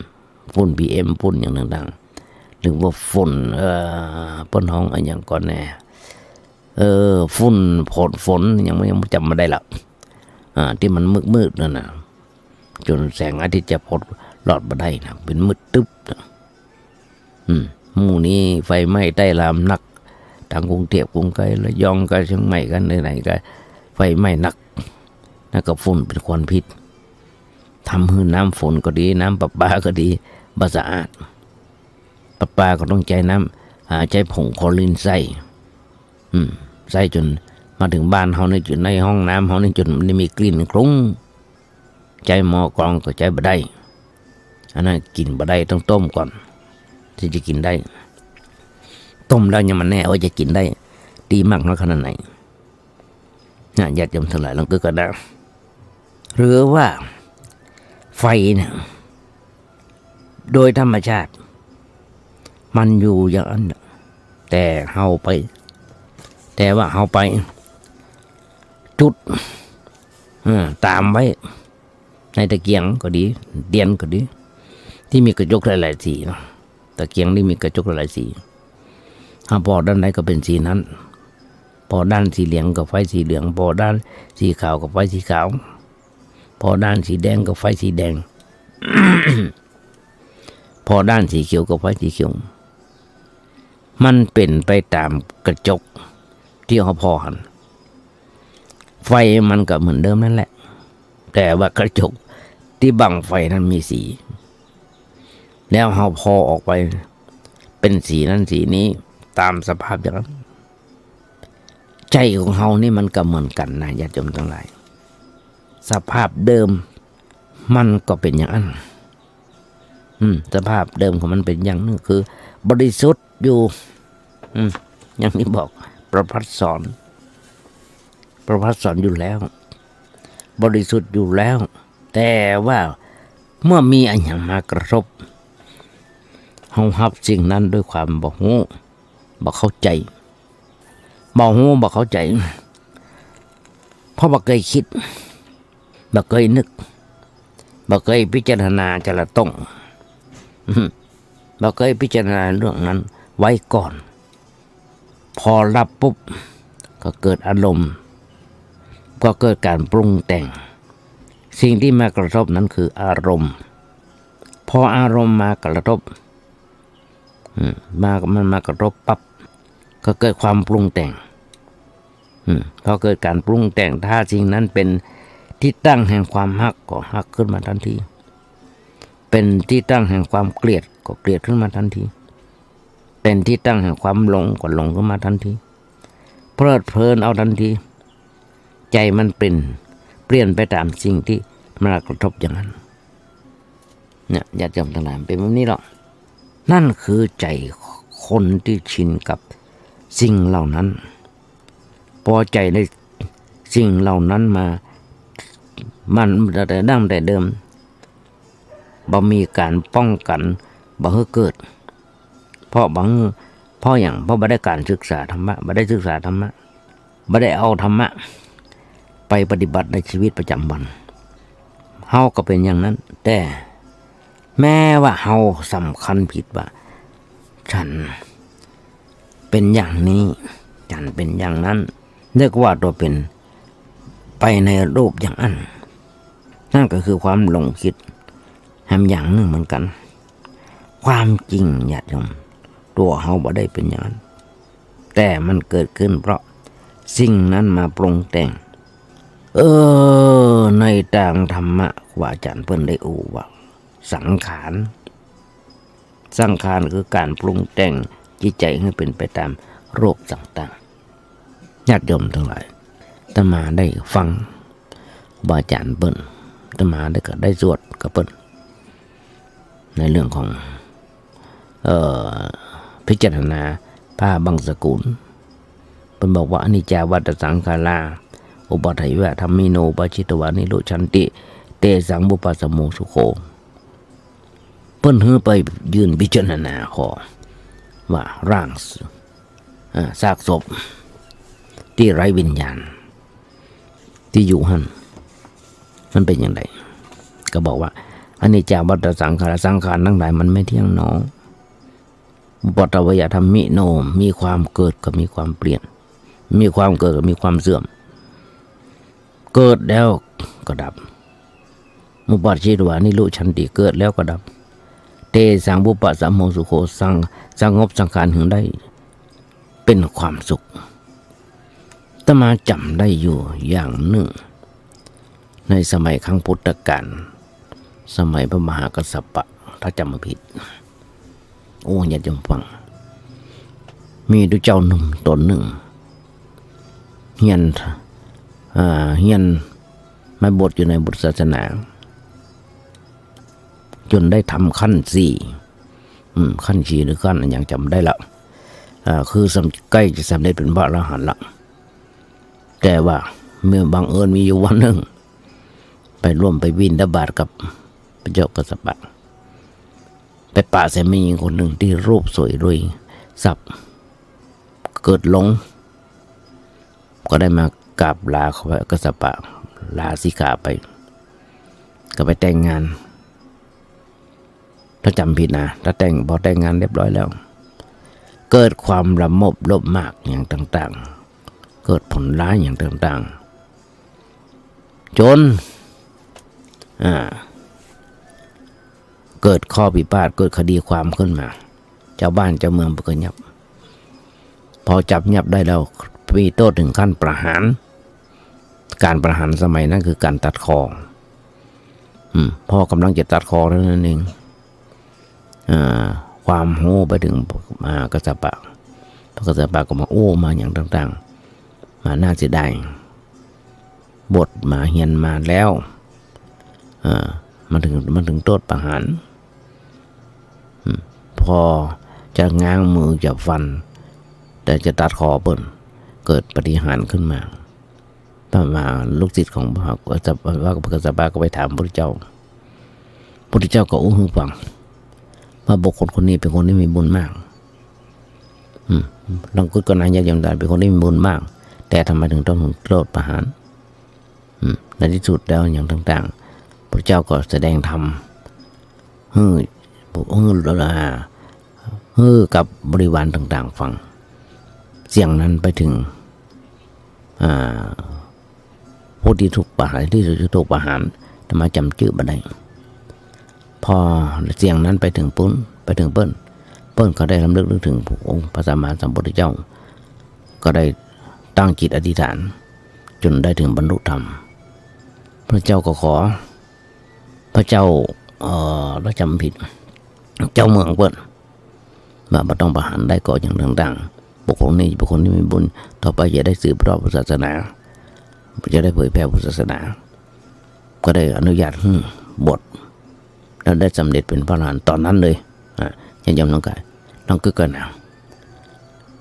ฝุ่นพีเอ็ม ฝุ่นอย่างต่างๆ หรือว่าฝุ่น เอ่อ เปิ้นฮ้องอะหยังก่อนแน่ เอ่อ ฝุ่นฝน ฝน ยังบ่ ยังจ๋ำบ่ได้ละ อ่า ตี้มันมืดๆ นั่นน่ะ จ๋นแสงอาทิตย์จะปอดลอดบ่ได้นะ เป๋นมืดตึ๊บนะ อืม หมู่นี้ไฟไหม้ใต้ลามนัก ตางกรุงเทพฯ กรุงไกร ระยอง กาเชียงใหม่ กั๋นไหนๆ ก็ไฟไหม้นัก นั่นก็ฝุ่นเป๋นควันพิษ ทำหื้อน้ำฝนก็ดี น้ำประปาก็ดี บ่สะอาด ประปาก็ต้องใจ๊น้ำ อ่า ใจ๊ผงคลอรีนใส่ อืม ใส่จ๋นมาเถิงบ้านเฮานี่ จ๋นในห้องน้ำเฮานี่ จ๋นได้มีกลิ่นคลุ้ง ใจ๊หม้อกรองก็ใจ๊บ่ได้ อันนั้นกิ๋นบ่ได้ ต้องต้มก่อน ถึงจะกิ๋นได้ ต้มแล้วยังบ่แน่ว่าจะกิ๋นได้ ดีมากน้อยขนาดไหน นะ ญาติโยมตังหลาย ลองกึ๊ดกั๋นนะ หรือว่าไฟเนี่ย โดยธรรมชาติ มันอยู่อย่างอั้นน่ะ แต่เฮาไป แต่ว่าเฮาไปจุด เออ ต๋ามไว้ ในตะเกียงก็ดี เตียนก็ดี ตี้มีกระจกหลายๆ สีเนาะ ตะเกียงตี้มีกระจกหลายๆ สี อ่า ผ่อด้านใดก็เป๋นสีนั้น ผ่อด้านสีเหลืองก็ไฟสีเหลือง ผ่อด้านสีขาวก็ไฟสีขาว ผ่อด้านสีแดงก็ไฟสีแดง ผ่อด้านสีเขียวก็ไฟสีเขียว มันเป๋นไปต๋ามกระจกตี้เฮาผ่อหั้น ไฟมันก็เหมือนเดิมนั่นแหละ แต่ว่ากระจกตี้บังไฟนั้นมีสี แล้วเฮาผ่อออกไปเป๋นสีนั้นสีนี้ ต๋ามสภาพอย่างนั้น ใจ๋ของเฮานี่มันก็เหมือนกั๋นนะ ญาติโยมตังหลาย สภาพเดิมมันก็เป๋นอย่างอั้น อืม สภาพเดิมของมันเป๋นอย่างนึ่ง คือบริสุทธิ์อยู่ อืม อย่างตี้บอก ประภัสสร ประภัสสรอยู่แล้ว บริสุทธิ์อยู่แล้ว แต่ว่าเมื่อมีอะหยังมากระทบ เฮาฮับสิ่งนั้นด้วยความบ่ฮู้ บ่เข้าใจ๋ บ่ฮู้ บ่เข้าใจ๋ เพราะบ่เกยกึ๊ด บ่เกยนึก บ่เกยพิจารณาไตร่ตรอง บ่เกยพิจารณาเรื่องนั้นไว้ก่อน พอฮับปุ๊บ ก็เกิดอารมณ์ พอเกิดก๋านปรุงแต่ง สิ่งตี้มากระทบนั้นคืออารมณ์ พออารมณ์มากระทบ อืม มา มันมากระทบปั๊บ ก็เกิดความปรุงแต่ง อืม พอเกิดก๋านปรุงแต่ง ถ้าสิ่งนั้นเป๋นตี้ตั้งแห่งความฮัก ก็ฮักขึ้นมาตันที เป๋นตี้ตั้งแห่งความเกลียด ก็เกลียดขึ้นมาตันที เป๋นตี้ตั้งแห่งความหลง ก็หลงขึ้นมาตันที เพลิดเพลินเอาตันที ใจ๋มันเปลี่ยน เปลี่ยนไปต๋ามสิ่งตี้มากระทบอย่างนั้น เนี่ย ญาติโยมตังหลาย มันเป๋นแบบนี้หรอก นั่นคือใจ๋คนตี้ชินกับสิ่งเหล่านั้น ปอใจ๋ในสิ่งเหล่านั้นมา มันแต่ดั้งแต่เดิม บ่มีก๋านป้องกั๋น บ่หื้อเกิด เพราะบ่หื้อ เพราะหยัง เพราะบ่ได้ก๋านศึกษาธรรมะ บ่ได้ศึกษาธรรมะ บ่ได้เอาธรรมะไปปฏิบัติในชีวิตประจ๋ำวัน เฮาก็เป๋นอย่างนั้น แต่แม้ว่าเฮาสำคัญผิดว่า ฉันเป๋นอย่างนี้ ฉันเป๋นอย่างนั้น นึกว่าตั๋วเป๋นไปในรูปอย่างอั้น นั่นก็คือความหลงผิดแหมอย่างนึ่งเหมือนกั๋น ความจริงญาติโยม ตั๋วเฮาบ่ได้เป๋นอย่างนั้น แต่มันเกิดขึ้นเพราะสิ่งนั้นมาปรุงแต่ง เออ ในตางธรรมะครูอาจ๋ารย์เปิ้นได้อู้ว่า สังขาร สังขารคือก๋านปรุงแต่งจิตใจ๋หื้อเป๋นไปต๋ามรูปต่างๆ ญาติโยมตังหลาย อาตมาได้ฟังครูบาอาจ๋ารย์เปิ้น อาตมาได้ก็ได้สวดกับเปิ้น ในเรื่องของ เอ่อ พิจารณาผ้าบังสกุล เปิ้นบอกว่า อนิจจาวัฏฏสังขารา อุปาทวยาธัมมิโน อุปาทชฌิตวานิรุจฉันติ เตสังวุปปาสโมสุโข เปิ้นหื้อไปยืนพิจารณาข้อว่าร่าง อ่า ซากศพตี้ไร้วิญญาณตี้อยู่หั้น มันเป๋นอย่างใด ก็บอกว่า อนิจจาวัฏฏสังขารา สังขารตังหลายมันไม่เที่ยงหนอ อุปาทวยาธัมมิโน มีความเกิดก็มีความเปลี่ยน มีความเกิดก็มีความเสื่อม เกิดแล้วก็ดับ อุปาทชฌิตวานิรุจฉันติ เกิดแล้วก็ดับ เตสังวุปปาสโมสุโข สัง สงบสังขารหื้อได้เป๋นความสุข อาตมาจ๋ำได้อยู่อย่างนึ่ง ในสมัยครั้งพุทธกาล สมัยพระมหากัสสปะ ถ้าจ๋ำบ่ผิด โอ้ ญาติโยมฟัง มีตุ๊เจ้าหนุ่มต๋นนึ่ง เฮียน อ่า เฮียนมาบวชอยู่ในพุทธศาสนา จ๋นได้ธรรมขั้นสี่ อืม ขั้นสี่หรือขั้นอะหยังจ๋ำบ่ได้ละ อ่า คือสำ ใก้จะสำเร็จเป๋นพระอรหันต์ละ แต่ว่าเมื่อบังเอิญมีอยู่วันนึ่ง ไปร่วมไปบิณฑบาตกับพระเจ้ากัสสปะ ไปปะใส่แม่ญิงคนนึ่งตี้รูปสวยรวยทรัพย์ เกิดหลง ก็ได้มากราบลากัสสปะ ลาสิกขาไป ก็ไปแต่งงาน ถ้าจ๋ำบ่ผิดนะ ถ้าแต่ง พอแต่งงานเรียบร้อยแล้ว เกิดความละโมบโลภมากอย่างต่างๆ เกิดผลร้ายอย่างต่างๆ จ๋น อ่า เกิดข้อพิพาท เกิดคดีความขึ้นมา จาวบ้านจาวเมืองเปิ้นก็เยียบ พอจับเยียบได้แล้ว มีโต้ษเถิงขั้นประหาร ก๋านประหารสมัยนั้นคือก๋านตัดคอ อืม พอก่ำลังจะตัดคอเท่านั้นเอง อ่า ความฮู้ไปเถิง อ่า กัสสปะ พระกัสสปะก็มาอู้มาหยังต่างๆ มาน่าเสียดาย บวชมาเฮียนมาแล้ว อ่า มันเถิง มันเถิงโต้ษประหาร อืม พอจะง้างมือจะฟัน แต่จะตัดคอเปิ้น เกิดปาฏิหาริย์ขึ้นมา พระมหา ลูกศิษย์ของพระกัสสปะ พระกัสสปะก็ไปถามพระพุทธเจ้า พระพุทธเจ้าก็อู้หื้อฟัง ว่าบุคคลคนนี้เป๋นคนตี้มีบุญมาก อืม ลองกึ๊ดก่อนนะญาติโยมตังหลาย เป๋นคนตี้มีบุญมาก แต่ทำไมเถิงต้องโต้ษประหาร อืม ในตี้สุดแล้วอย่างต่างๆ พระเจ้าก็แสดงธรรม หื้อ หื้อ อ่า หื้อกับบริวารต่างๆ ฟัง เสียงนั้นไปเถิง อ่า ผู้ตี้ถูกประหาร ตี้ถูกประหาร อาตมาจ๋ำจื้อบ่ได้ พอเสียงนั้นไปเถิงปุ้น ไปเถิงเปิ้น เปิ้นก็ได้รำลึกนึกเถิงองค์พระสัมมาสัมพุทธเจ้า ก็ได้ตั้งจิตอธิษฐาน จ๋นได้เถิงบรรลุธรรม พระเจ้าก็ขอ พระเจ้า เอ่อ ถ้าจ๋ำบ่ผิด เจ้าเมืองเปิ้น ว่าบ่ต้องประหารได้ก็อย่างต่างๆ บุคคลนี้ บุคคลนี้มีบุญ ต่อไปจะได้สืบทอดพุทธศาสนา จะได้เผยแผ่พุทธศาสนา ก็ได้อนุญาตหื้อบวช แล้วได้สำเร็จเป๋นพระอรหันต์ต๋อนนั้นเลย อ่ะ ญาติโยมตังหลาย ลองกึ๊ดกั๋นนะ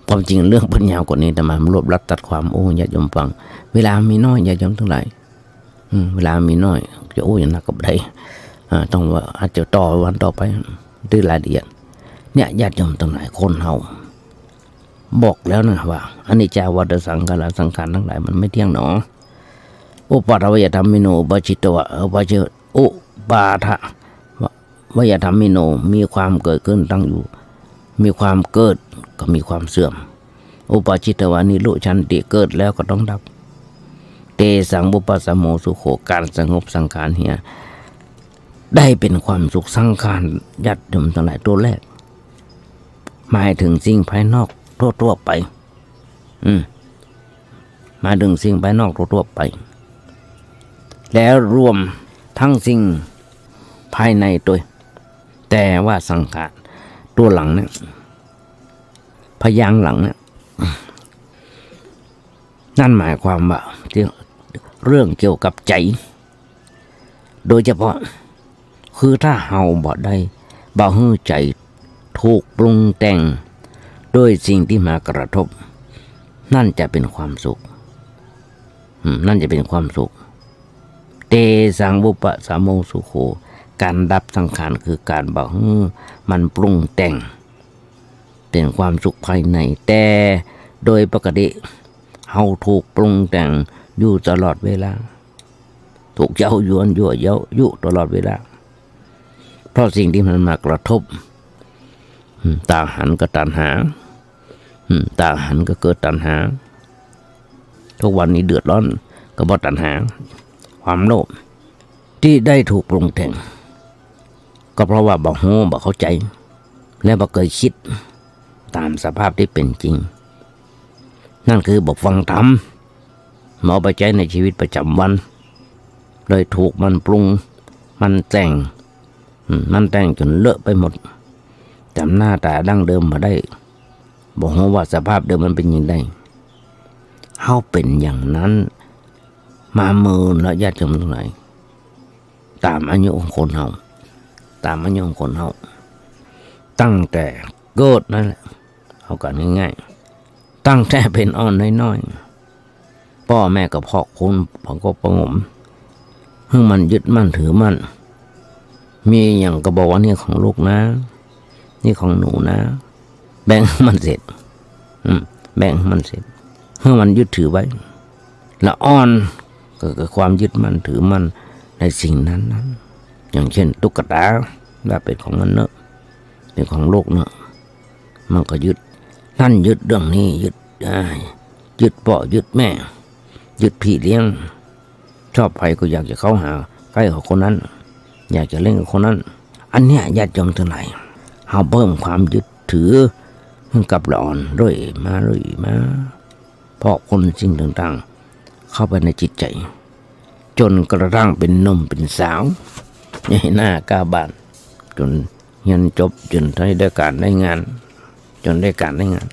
ความจริงเรื่องเปิ้นยาวกว่านี้ อาตมารวบรัดตัดความอู้ญาติโยมฟัง เวลามีน้อย ญาติโยมตังหลาย อืม เวลามีน้อย จะอู้อย่างนักก็บ่ได้ อ่า ต้องว่าอาจจะต่อวันต่อไป ด้วยรายละเอียด เนี่ย ญาติโยมตังหลาย คนเฮา บอกแล้วนะว่า อนิจจาวัฏฏะสังขารา สังขารตังหลายมันไม่เที่ยงหนอ อุปาทวยธัมมิโน อุปาทิตวะ อุปาทิ อุปาทวยธัมมิโน มีความเกิดขึ้นตั้งอยู่ มีความเกิดก็มีความเสื่อม อุปาทิตวะนิรุจฉันติ เกิดแล้วก็ต้องดับ เตสังวุปปะสะโมสุโข การสงบสังขารเหีย ได้เป๋นความสุข สังขาร ญาติโยมตังหลาย ตัวแรก หมายเถิงสิ่งภายนอกทั่วๆ ไป อืม หมายเถิงสิ่งภายนอกทั่วๆ ไป แล้วรวมทั้งสิ่งภายในตวย แต่ว่าสังขารตัวหลังเนี่ย พยางค์หลังเนี่ย นั่นหมายความว่า ตี้ เรื่องเกี่ยวกับใจ๋ โดยเฉพาะ คือถ้าเฮาบ่ได้ บ่หื้อใจ๋ถูกปรุงแต่งด้วยสิ่งตี้มากระทบ นั่นจะเป๋นความสุข อืม นั่นจะเป๋นความสุข เตสังวุปปะสะโมสุโข การดับสังขารคือการบ่หื้อมันปรุงแต่ง เป๋นความสุขภายใน แต่โดยปกติ เฮาถูกปรุงแต่งอยู่ตลอดเวลา ถูกเย้ายวนยั่วเย้ายุตลอดเวลา เพราะสิ่งตี้มันมากระทบ อืม ตาหันก็ตัณหา อืม ตาหันก็เกิดตัณหา ทุกวันนี้เดือดร้อนก็เพราะตัณหา ความโลภ ตี้ได้ถูกปรุงแต่ง ก็เพราะว่าบ่ฮู้ บ่เข้าใจ๋ และบ่เกยกึ๊ดต๋ามสภาพตี้เป๋นจริง นั่นคือบ่ฟังธรรม บ่เอาไปใจ๊ในชีวิตประจ๋ำวัน เลยถูกมันปรุง มันแต่ง อืม มันแต่งจ๋นเลอะไปหมด จ๋ำหน้าต๋าดั้งเดิมบ่ได้ บ่ฮู้ว่าสภาพเดิมมันเป๋นจะใด เฮาเป๋นอย่างนั้น มาเมินละญาติโยมตังหลาย ต๋ามอายุของคนเฮา ต๋ามอายุของคนเฮา ตั้งแต่เกิดนั่นแหละ เอากั๋นง่ายๆ ตั้งแต่เป๋นอ่อนน้อยๆ ป้อแม่ก็พอกพูนประคบประหงม หื้อมันยึดมั่นถือมั่น มีอะหยังก็บอกว่า "นี่ของลูกนะ นี่ของหนูนะ" แบ่งหื้อมันเสร็จ อืม แบ่งหื้อมันเสร็จ หื้อมันยึดถือไว้ ละอ่อนก็เกิดความยึดมั่นถือมั่นในสิ่งนั้นๆ อย่างเช่น ตุ๊กตา ว่าเป๋นของมันเนาะ เป๋นของลูกเนาะ มันก็ยึด นั่นยึดเรื่องนี้ ยึด อ่า ยึดป้อยึดแม่ ยึดพี่เลี้ยง ชอบใผก็อยากจะเข้าหาใก้กับคนนั้น อยากจะเล่นกับคนนั้น อันเนี้ยญาติโยมตังหลาย เฮาเพิ่มความยึดถือหื้อกับละอ่อนเรื่อยมา เรื่อยมา พอกพูนสิ่งต่างๆ เข้าไปในจิตใจ๋ จ๋นกระทั่งเป๋นหนุ่มเป๋นสาว ใหญ่หน้าก้าบ้าน จ๋นเฮียนจบ จ๋นได้ก๋านได้งาน จ๋นได้ก๋านได้งาน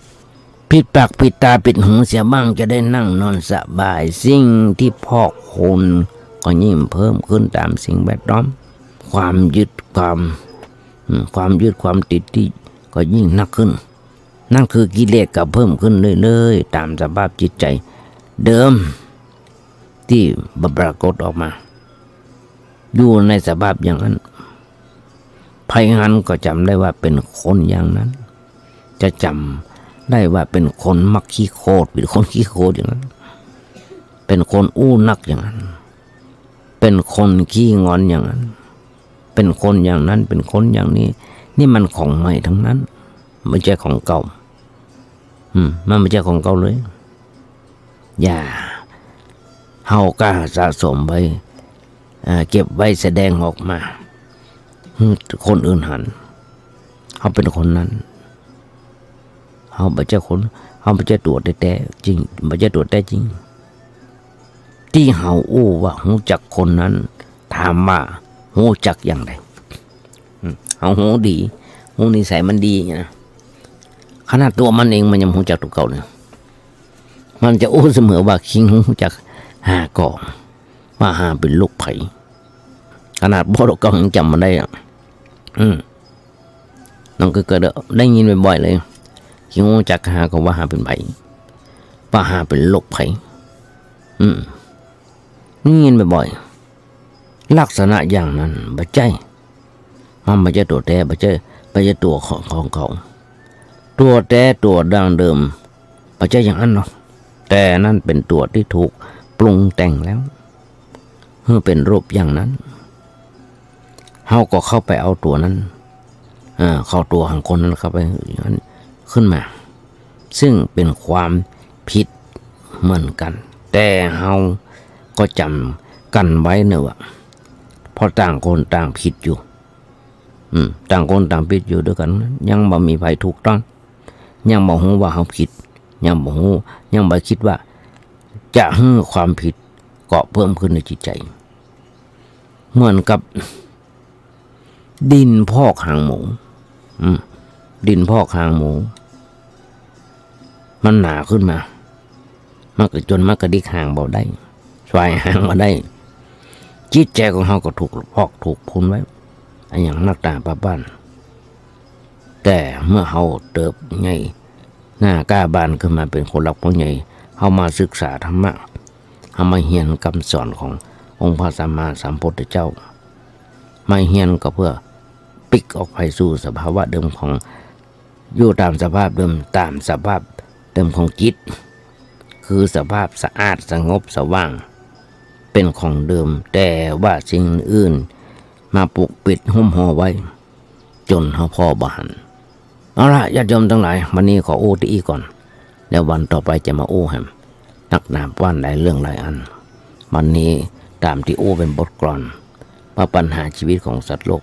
ปิดปากปิดต๋าปิดหูเสียบ้าง จะได้นั่งนอนสบาย สิ่งตี้พอกพูนก็ยิ่งเพิ่มขึ้นต๋ามสิ่งแวดล้อม ความยึดความ อืม ความยึดความติดตี้ก็ยิ่งนักขึ้น นั่นคือกิเลสก็เพิ่มขึ้นเรื่อยๆ ต๋ามสภาพจิตใจ๋เดิม ตี้บ่ปรากฏออกมา อยู่ในสภาพอย่างนั้น ใผหันก็จ๋ำได้ว่าเป๋นคนอย่างนั้น จะจ๋ำได้ว่าเป๋นคนมักขี้โขด เป๋นคนขี้โขดอย่างนั้น เป๋นคนอู้นักอย่างนั้น เป๋นคนขี้งอนอย่างนั้น เป๋นคนอย่างนั้น เป๋นคนอย่างนี้ นี่มันของใหม่ทั้งนั้น บ่ใจ้ของเก่า อืม มันบ่ใจ้ของเก่าเลย อย่า เอาก้าสะสมไว้ เอ่อ เก็บไว้แสดงออกมาหื้อคนอื่นหัน เฮาเป๋นคนนั้น เฮาบ่ใจ้คน เฮาบ่ใจ้ตั๋วแต๊ๆ จริง บ่ใจ้ตั๋วแต๊จริง ตี้เฮาอู้ว่าฮู้จักคนนั้น ถามว่าฮู้จักอย่างใด อืม เฮาฮู้ดี ฮู้นิสัยมันดีนะ ขนาดตั๋วมันเองมันยังฮู้จักตั๋วเก่าเลย มันจะอู้เสมอว่าคิงฮู้จักห้าก่อ ว่าห้าเป๋นลูกใผ ขนาดป้อตั๋วเก่ายังจ๋ำบ่ได้อะ อืม นั่นก็เกิดได้ยินบ่อยๆ เลย คิงฮู้จักห้าก่อว่าห้าเป๋นใผ ว่าห้าเป๋นลูกใผ อืม ได้ยินบ่อยๆ ลักษณะอย่างนั้นบ่ใจ้ มันบ่ใจ้ตั๋วแต๊ บ่ใจ้ บ่ใจ้ตั๋วของ ของเขา ตั๋วแต๊ตั๋วดั้งเดิม บ่ใจ้อย่างนั้นเนาะ แต่นั้นเป๋นตั๋วตี้ถูกปรุงแต่งแล้ว หื้อเป๋นรูปอย่างนั้น เฮาก็เข้าไปเอาตั๋วนั้น เอ่อ เข้าตั๋วของคนนั้นเข้าไปอย่างนั้นขึ้นมา ซึ่งเป๋นความผิดเหมือนกั๋น แต่เฮาก็จ๋ำกั๋นไว้เนาะว่า เพราะต่างคนต่างผิดอยู่ อืม ต่างคนต่างผิดอยู่ตวยกั๋น ยังบ่มีใผถูกต้อง ยังบ่ฮู้ว่าเฮาผิด ยังบ่ฮู้ ยังบ่คิดว่าจะหื้อความผิดเกาะเพิ่มขึ้นในจิตใจ๋ เหมือนกับ ดินพอกหางหมู อืม ดินพอกหางหมู มันหนาขึ้นมา มันก็จ๋นมันกระดิกหางบ่ได้ สายหางบ่ได้ จิตใจ๋ของเฮาก็ถูกพอกถูกพูนไว้ อะหยังนักต๋าป้าบ้าน แต่เมื่อเฮาเติบใหญ่ หน้าก้าบานขึ้นมาเป๋นคนหลักผู้ใหญ่ เฮามาศึกษาธรรมะ เฮามาเฮียนกำสอนขององค์พระสัมมาสัมพุทธเจ้า มาเฮียนก็เพื่อปิ๊กออกไปสู่สภาวะเดิมของ อยู่ต๋ามสภาพเดิม ต๋ามสภาพเดิมของจิต คือสภาพสะอาดสงบสว่าง เป๋นของเดิม แต่ว่าสิ่งอื่นมาปกปิดหุ้มห่อไว้ จ๋นเฮาผ่อบ่หัน เอาละ ญาติโยมตังหลาย วันนี้ขออู้ตี้อี้ก่อน แล้ววันต่อไปจะมาอู้แหม นักหนาป้านหลายเรื่องหลายอัน วันนี้ต๋ามตี้อู้เป๋นบทกลอน ว่าปัญหาชีวิตของสัตว์โลก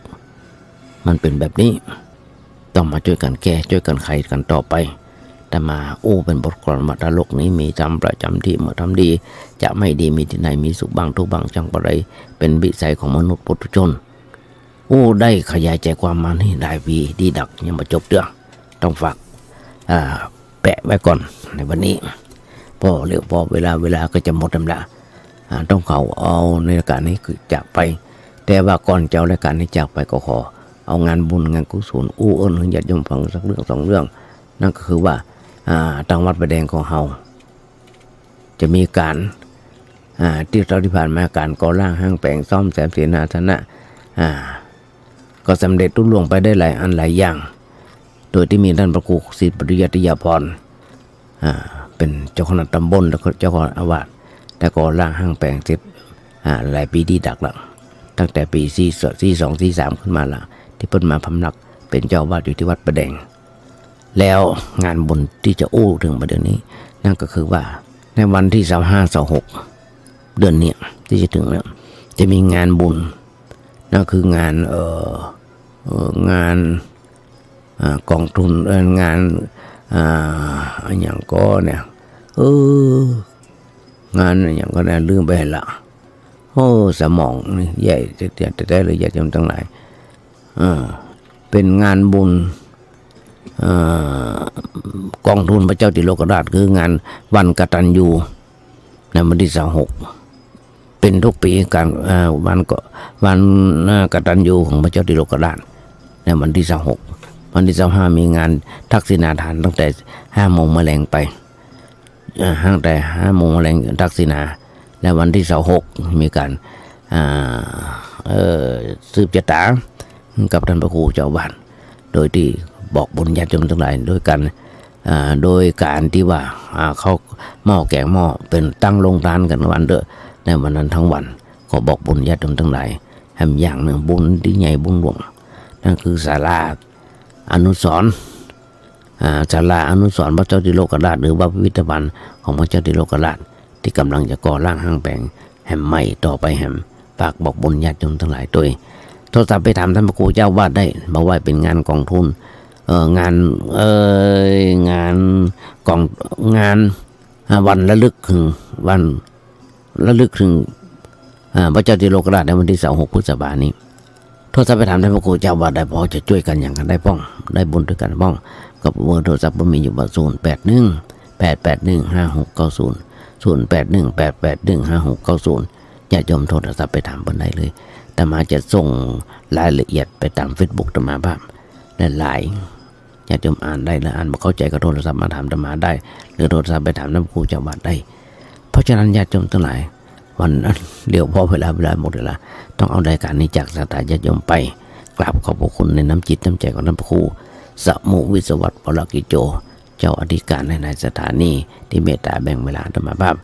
มันเป๋นแบบนี้ ต้องมาจ้วยกั๋นแก้ จ้วยกั๋นไขกั๋นต่อไป อาตมาอู้เป๋นบทกลอนว่า ถ้าโลกนี้มีธรรมประจ๋ำที่ เมื่อทำดีจะไม่ดี มีที่ไหนมีสุขบ้างทุกข์บ้าง ช่างปะไร เป๋นวิสัยของมนุษย์ปุถุชน อู้ได้ขยายใจ๋ความมานี่หลายปี๋ดีดัก ยังบ่จบเตื้อ ต้องฝาก อ่า แปะไว้ก่อนในวันนี้ เพราะเดี๋ยว เพราะเวลา เวลาก็จะหมดแล้วละ อ่า ต้องขอเอาในรายก๋านนี้คือจากไป แต่ว่าก่อนจะเอารายก๋านนี้จากไปก็ขอเอางานบุญงานกุศลอู้เอิ้นหื้อญาติโยมฟังสักเรื่องสองเรื่อง นั่นก็คือว่า อ่า ตางวัดป่าแดงของเฮา จะมีก๋าน อ่า ตี้เต้าตี้ผ่านมาก๋านก่อร่างห้างแป๋งซ่อมแซมเสนาสนะ อ่า ก็สำเร็จลุล่วงไปได้หลายอันหลายอย่าง โดยตี้มีต้านพระครูสิทธิปริยัติยาภรณ์ อ่า เป๋นเจ้าคณะต๋ำบล แล้วก็เจ้าคณะอาวาส แล้วก็ร่างห้างแป๋งเสร็จ อ่า หลายปี๋ดีดักละ ตั้งแต่ปี๋สี่ สี่สอง สี่สาม ขึ้นมาละ ตี้เปิ้นมาพำนักเป๋นเจ้าอาวาสอยู่ตี้วัดป่าแดง แล้วงานบุญตี้จะอู้เถิงมาเดี๋ยวนี้ นั่นก็คือว่าในวันตี้ซาวห้า ซาวหก เดือนเนี้ยตี้จะเถิงเนี่ย จะมีงานบุญ นั่นคืองาน เอ่อ เอ่อ งาน อ่า ก๋องทุน เอ่อ งาน อ่า อะหยังก่อเนี่ย เออ งานอะหยังก่อเนี่ย ลืมไปละ โอ้ สมองนี่แย่แต๊ๆ เลย ญาติโยมตังหลาย เออ เป๋นงานบุญ เอ่อ ก๋องทุนพระเจ้าติโลกราช คืองานวันกตัญญู ในวันตี้ซาวหก เป๋นทุกปี๋ ก๋าน เอ่อ วันก็ วัน เอ่อ กตัญญูของพระเจ้าติโลกราช ในวันตี้ซาวหก วันตี้ซาวห้า มีงานทักษิณาทานตั้งแต่ห้าโมงแมลงไป เอ่อ ตั้งแต่ห้าโมงแมลงทักษิณา และวันตี้ซาวหก มีก๋าน อ่า เอ่อ สืบจะต๋ากับต้านพระครูเจ้าอาวาส โดยตี้บอกบุญญาติโยมตังหลาย โดยก๋าน อ่า โดยก๋านตี้ว่า อ่า ข้าวหม้อแก๋งหม้อ เป๋นตั้งโฮงตานกั๋นวันเต๊อะ ในวันนั้นตังวัน ก็บอกบุญญาติโยมตังหลาย แหมอย่างนึ่งบุญตี้ใหญ่บุญหลวง นั่นคือศาลาอนุสรณ์ อ่า ศาลาอนุสรณ์พระเจ้าติโลกราช หรือว่าพิพิธภัณฑ์ของพระเจ้าติโลกราช ตี้ก่ำลังจะก่อร่างห้างแป๋งแหมใหม่ต่อไปแหม ฝากบอกบุญญาติโยมตังหลายตวย โทรศัพท์ไปถามต้านพระครูเจ้าอาวาสได้ บ่ว่าเป๋นงานกองทุน เอ่อ งาน เอ่อ งานกอง งาน อ่า วันระลึกเถิง วันระลึกเถิง อ่า พระเจ้าติโลกราชในวันตี้ซาวหกพฤษภานี้ โทรศัพท์ไปถามต้านพระครูเจ้าอาวาสได้ พอจะจ้วยกั๋นหยังกั๋นได้ป้อง ได้บุญตวยกั๋นป้อง กับเบอร์โทรศัพท์บ่มีอยู่ว่า ศูนย์แปดหนึ่ง แปดแปดหนึ่ง ห้าหกเก้าศูนย์ ศูนย์แปดหนึ่ง แปดแปดหนึ่ง ห้าหกเก้าศูนย์ ญาติโยมโทรศัพท์ไปถามเปิ้นได้เลย อาตมาจะส่งรายละเอียดไปต๋ามเฟซบุ๊กอาตมาภาพ หลายๆ ญาติโยมอ่านได้ หรืออ่านบ่เข้าใจ๋ก็โทรศัพท์มาถามอาตมาได้ หรือโทรศัพท์ไปถามต้านพระครูเจ้าอาวาสได้ เพราะฉะนั้นญาติโยมตังหลาย วัน เดี๋ยวพอเวลา เวลาหมดแล้ว ต้องเอารายก๋านนี้จากศรัทธาญาติโยมไป กราบขอบพระคุณในน้ำจิตน้ำใจ๋ของต้านพระครู สมุห์ วิศวัตร วรกิจโจ เจ้าอธิก๋านในสถานีตี้เมตต๋าแบ่งเวลาอาตมาภาพ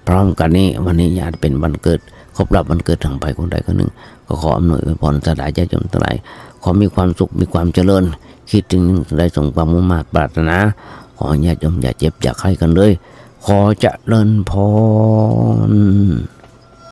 พร้อมกั๋นนี้ วันนี้อาจจะเป๋นวันเกิด ครบรอบวันเกิดของใผคนใดคนนึ่ง ก็ขออำนวยอวยพรศรัทธาญาติโยมตังหลาย ขอมีความสุข มีความเจริญ คิดถึงสิ่งใดสมความมุ่งมาดปรารถนา ขอญาติโยมอย่าเจ็บอย่าไข้กั๋นเลย ขอเจริญพร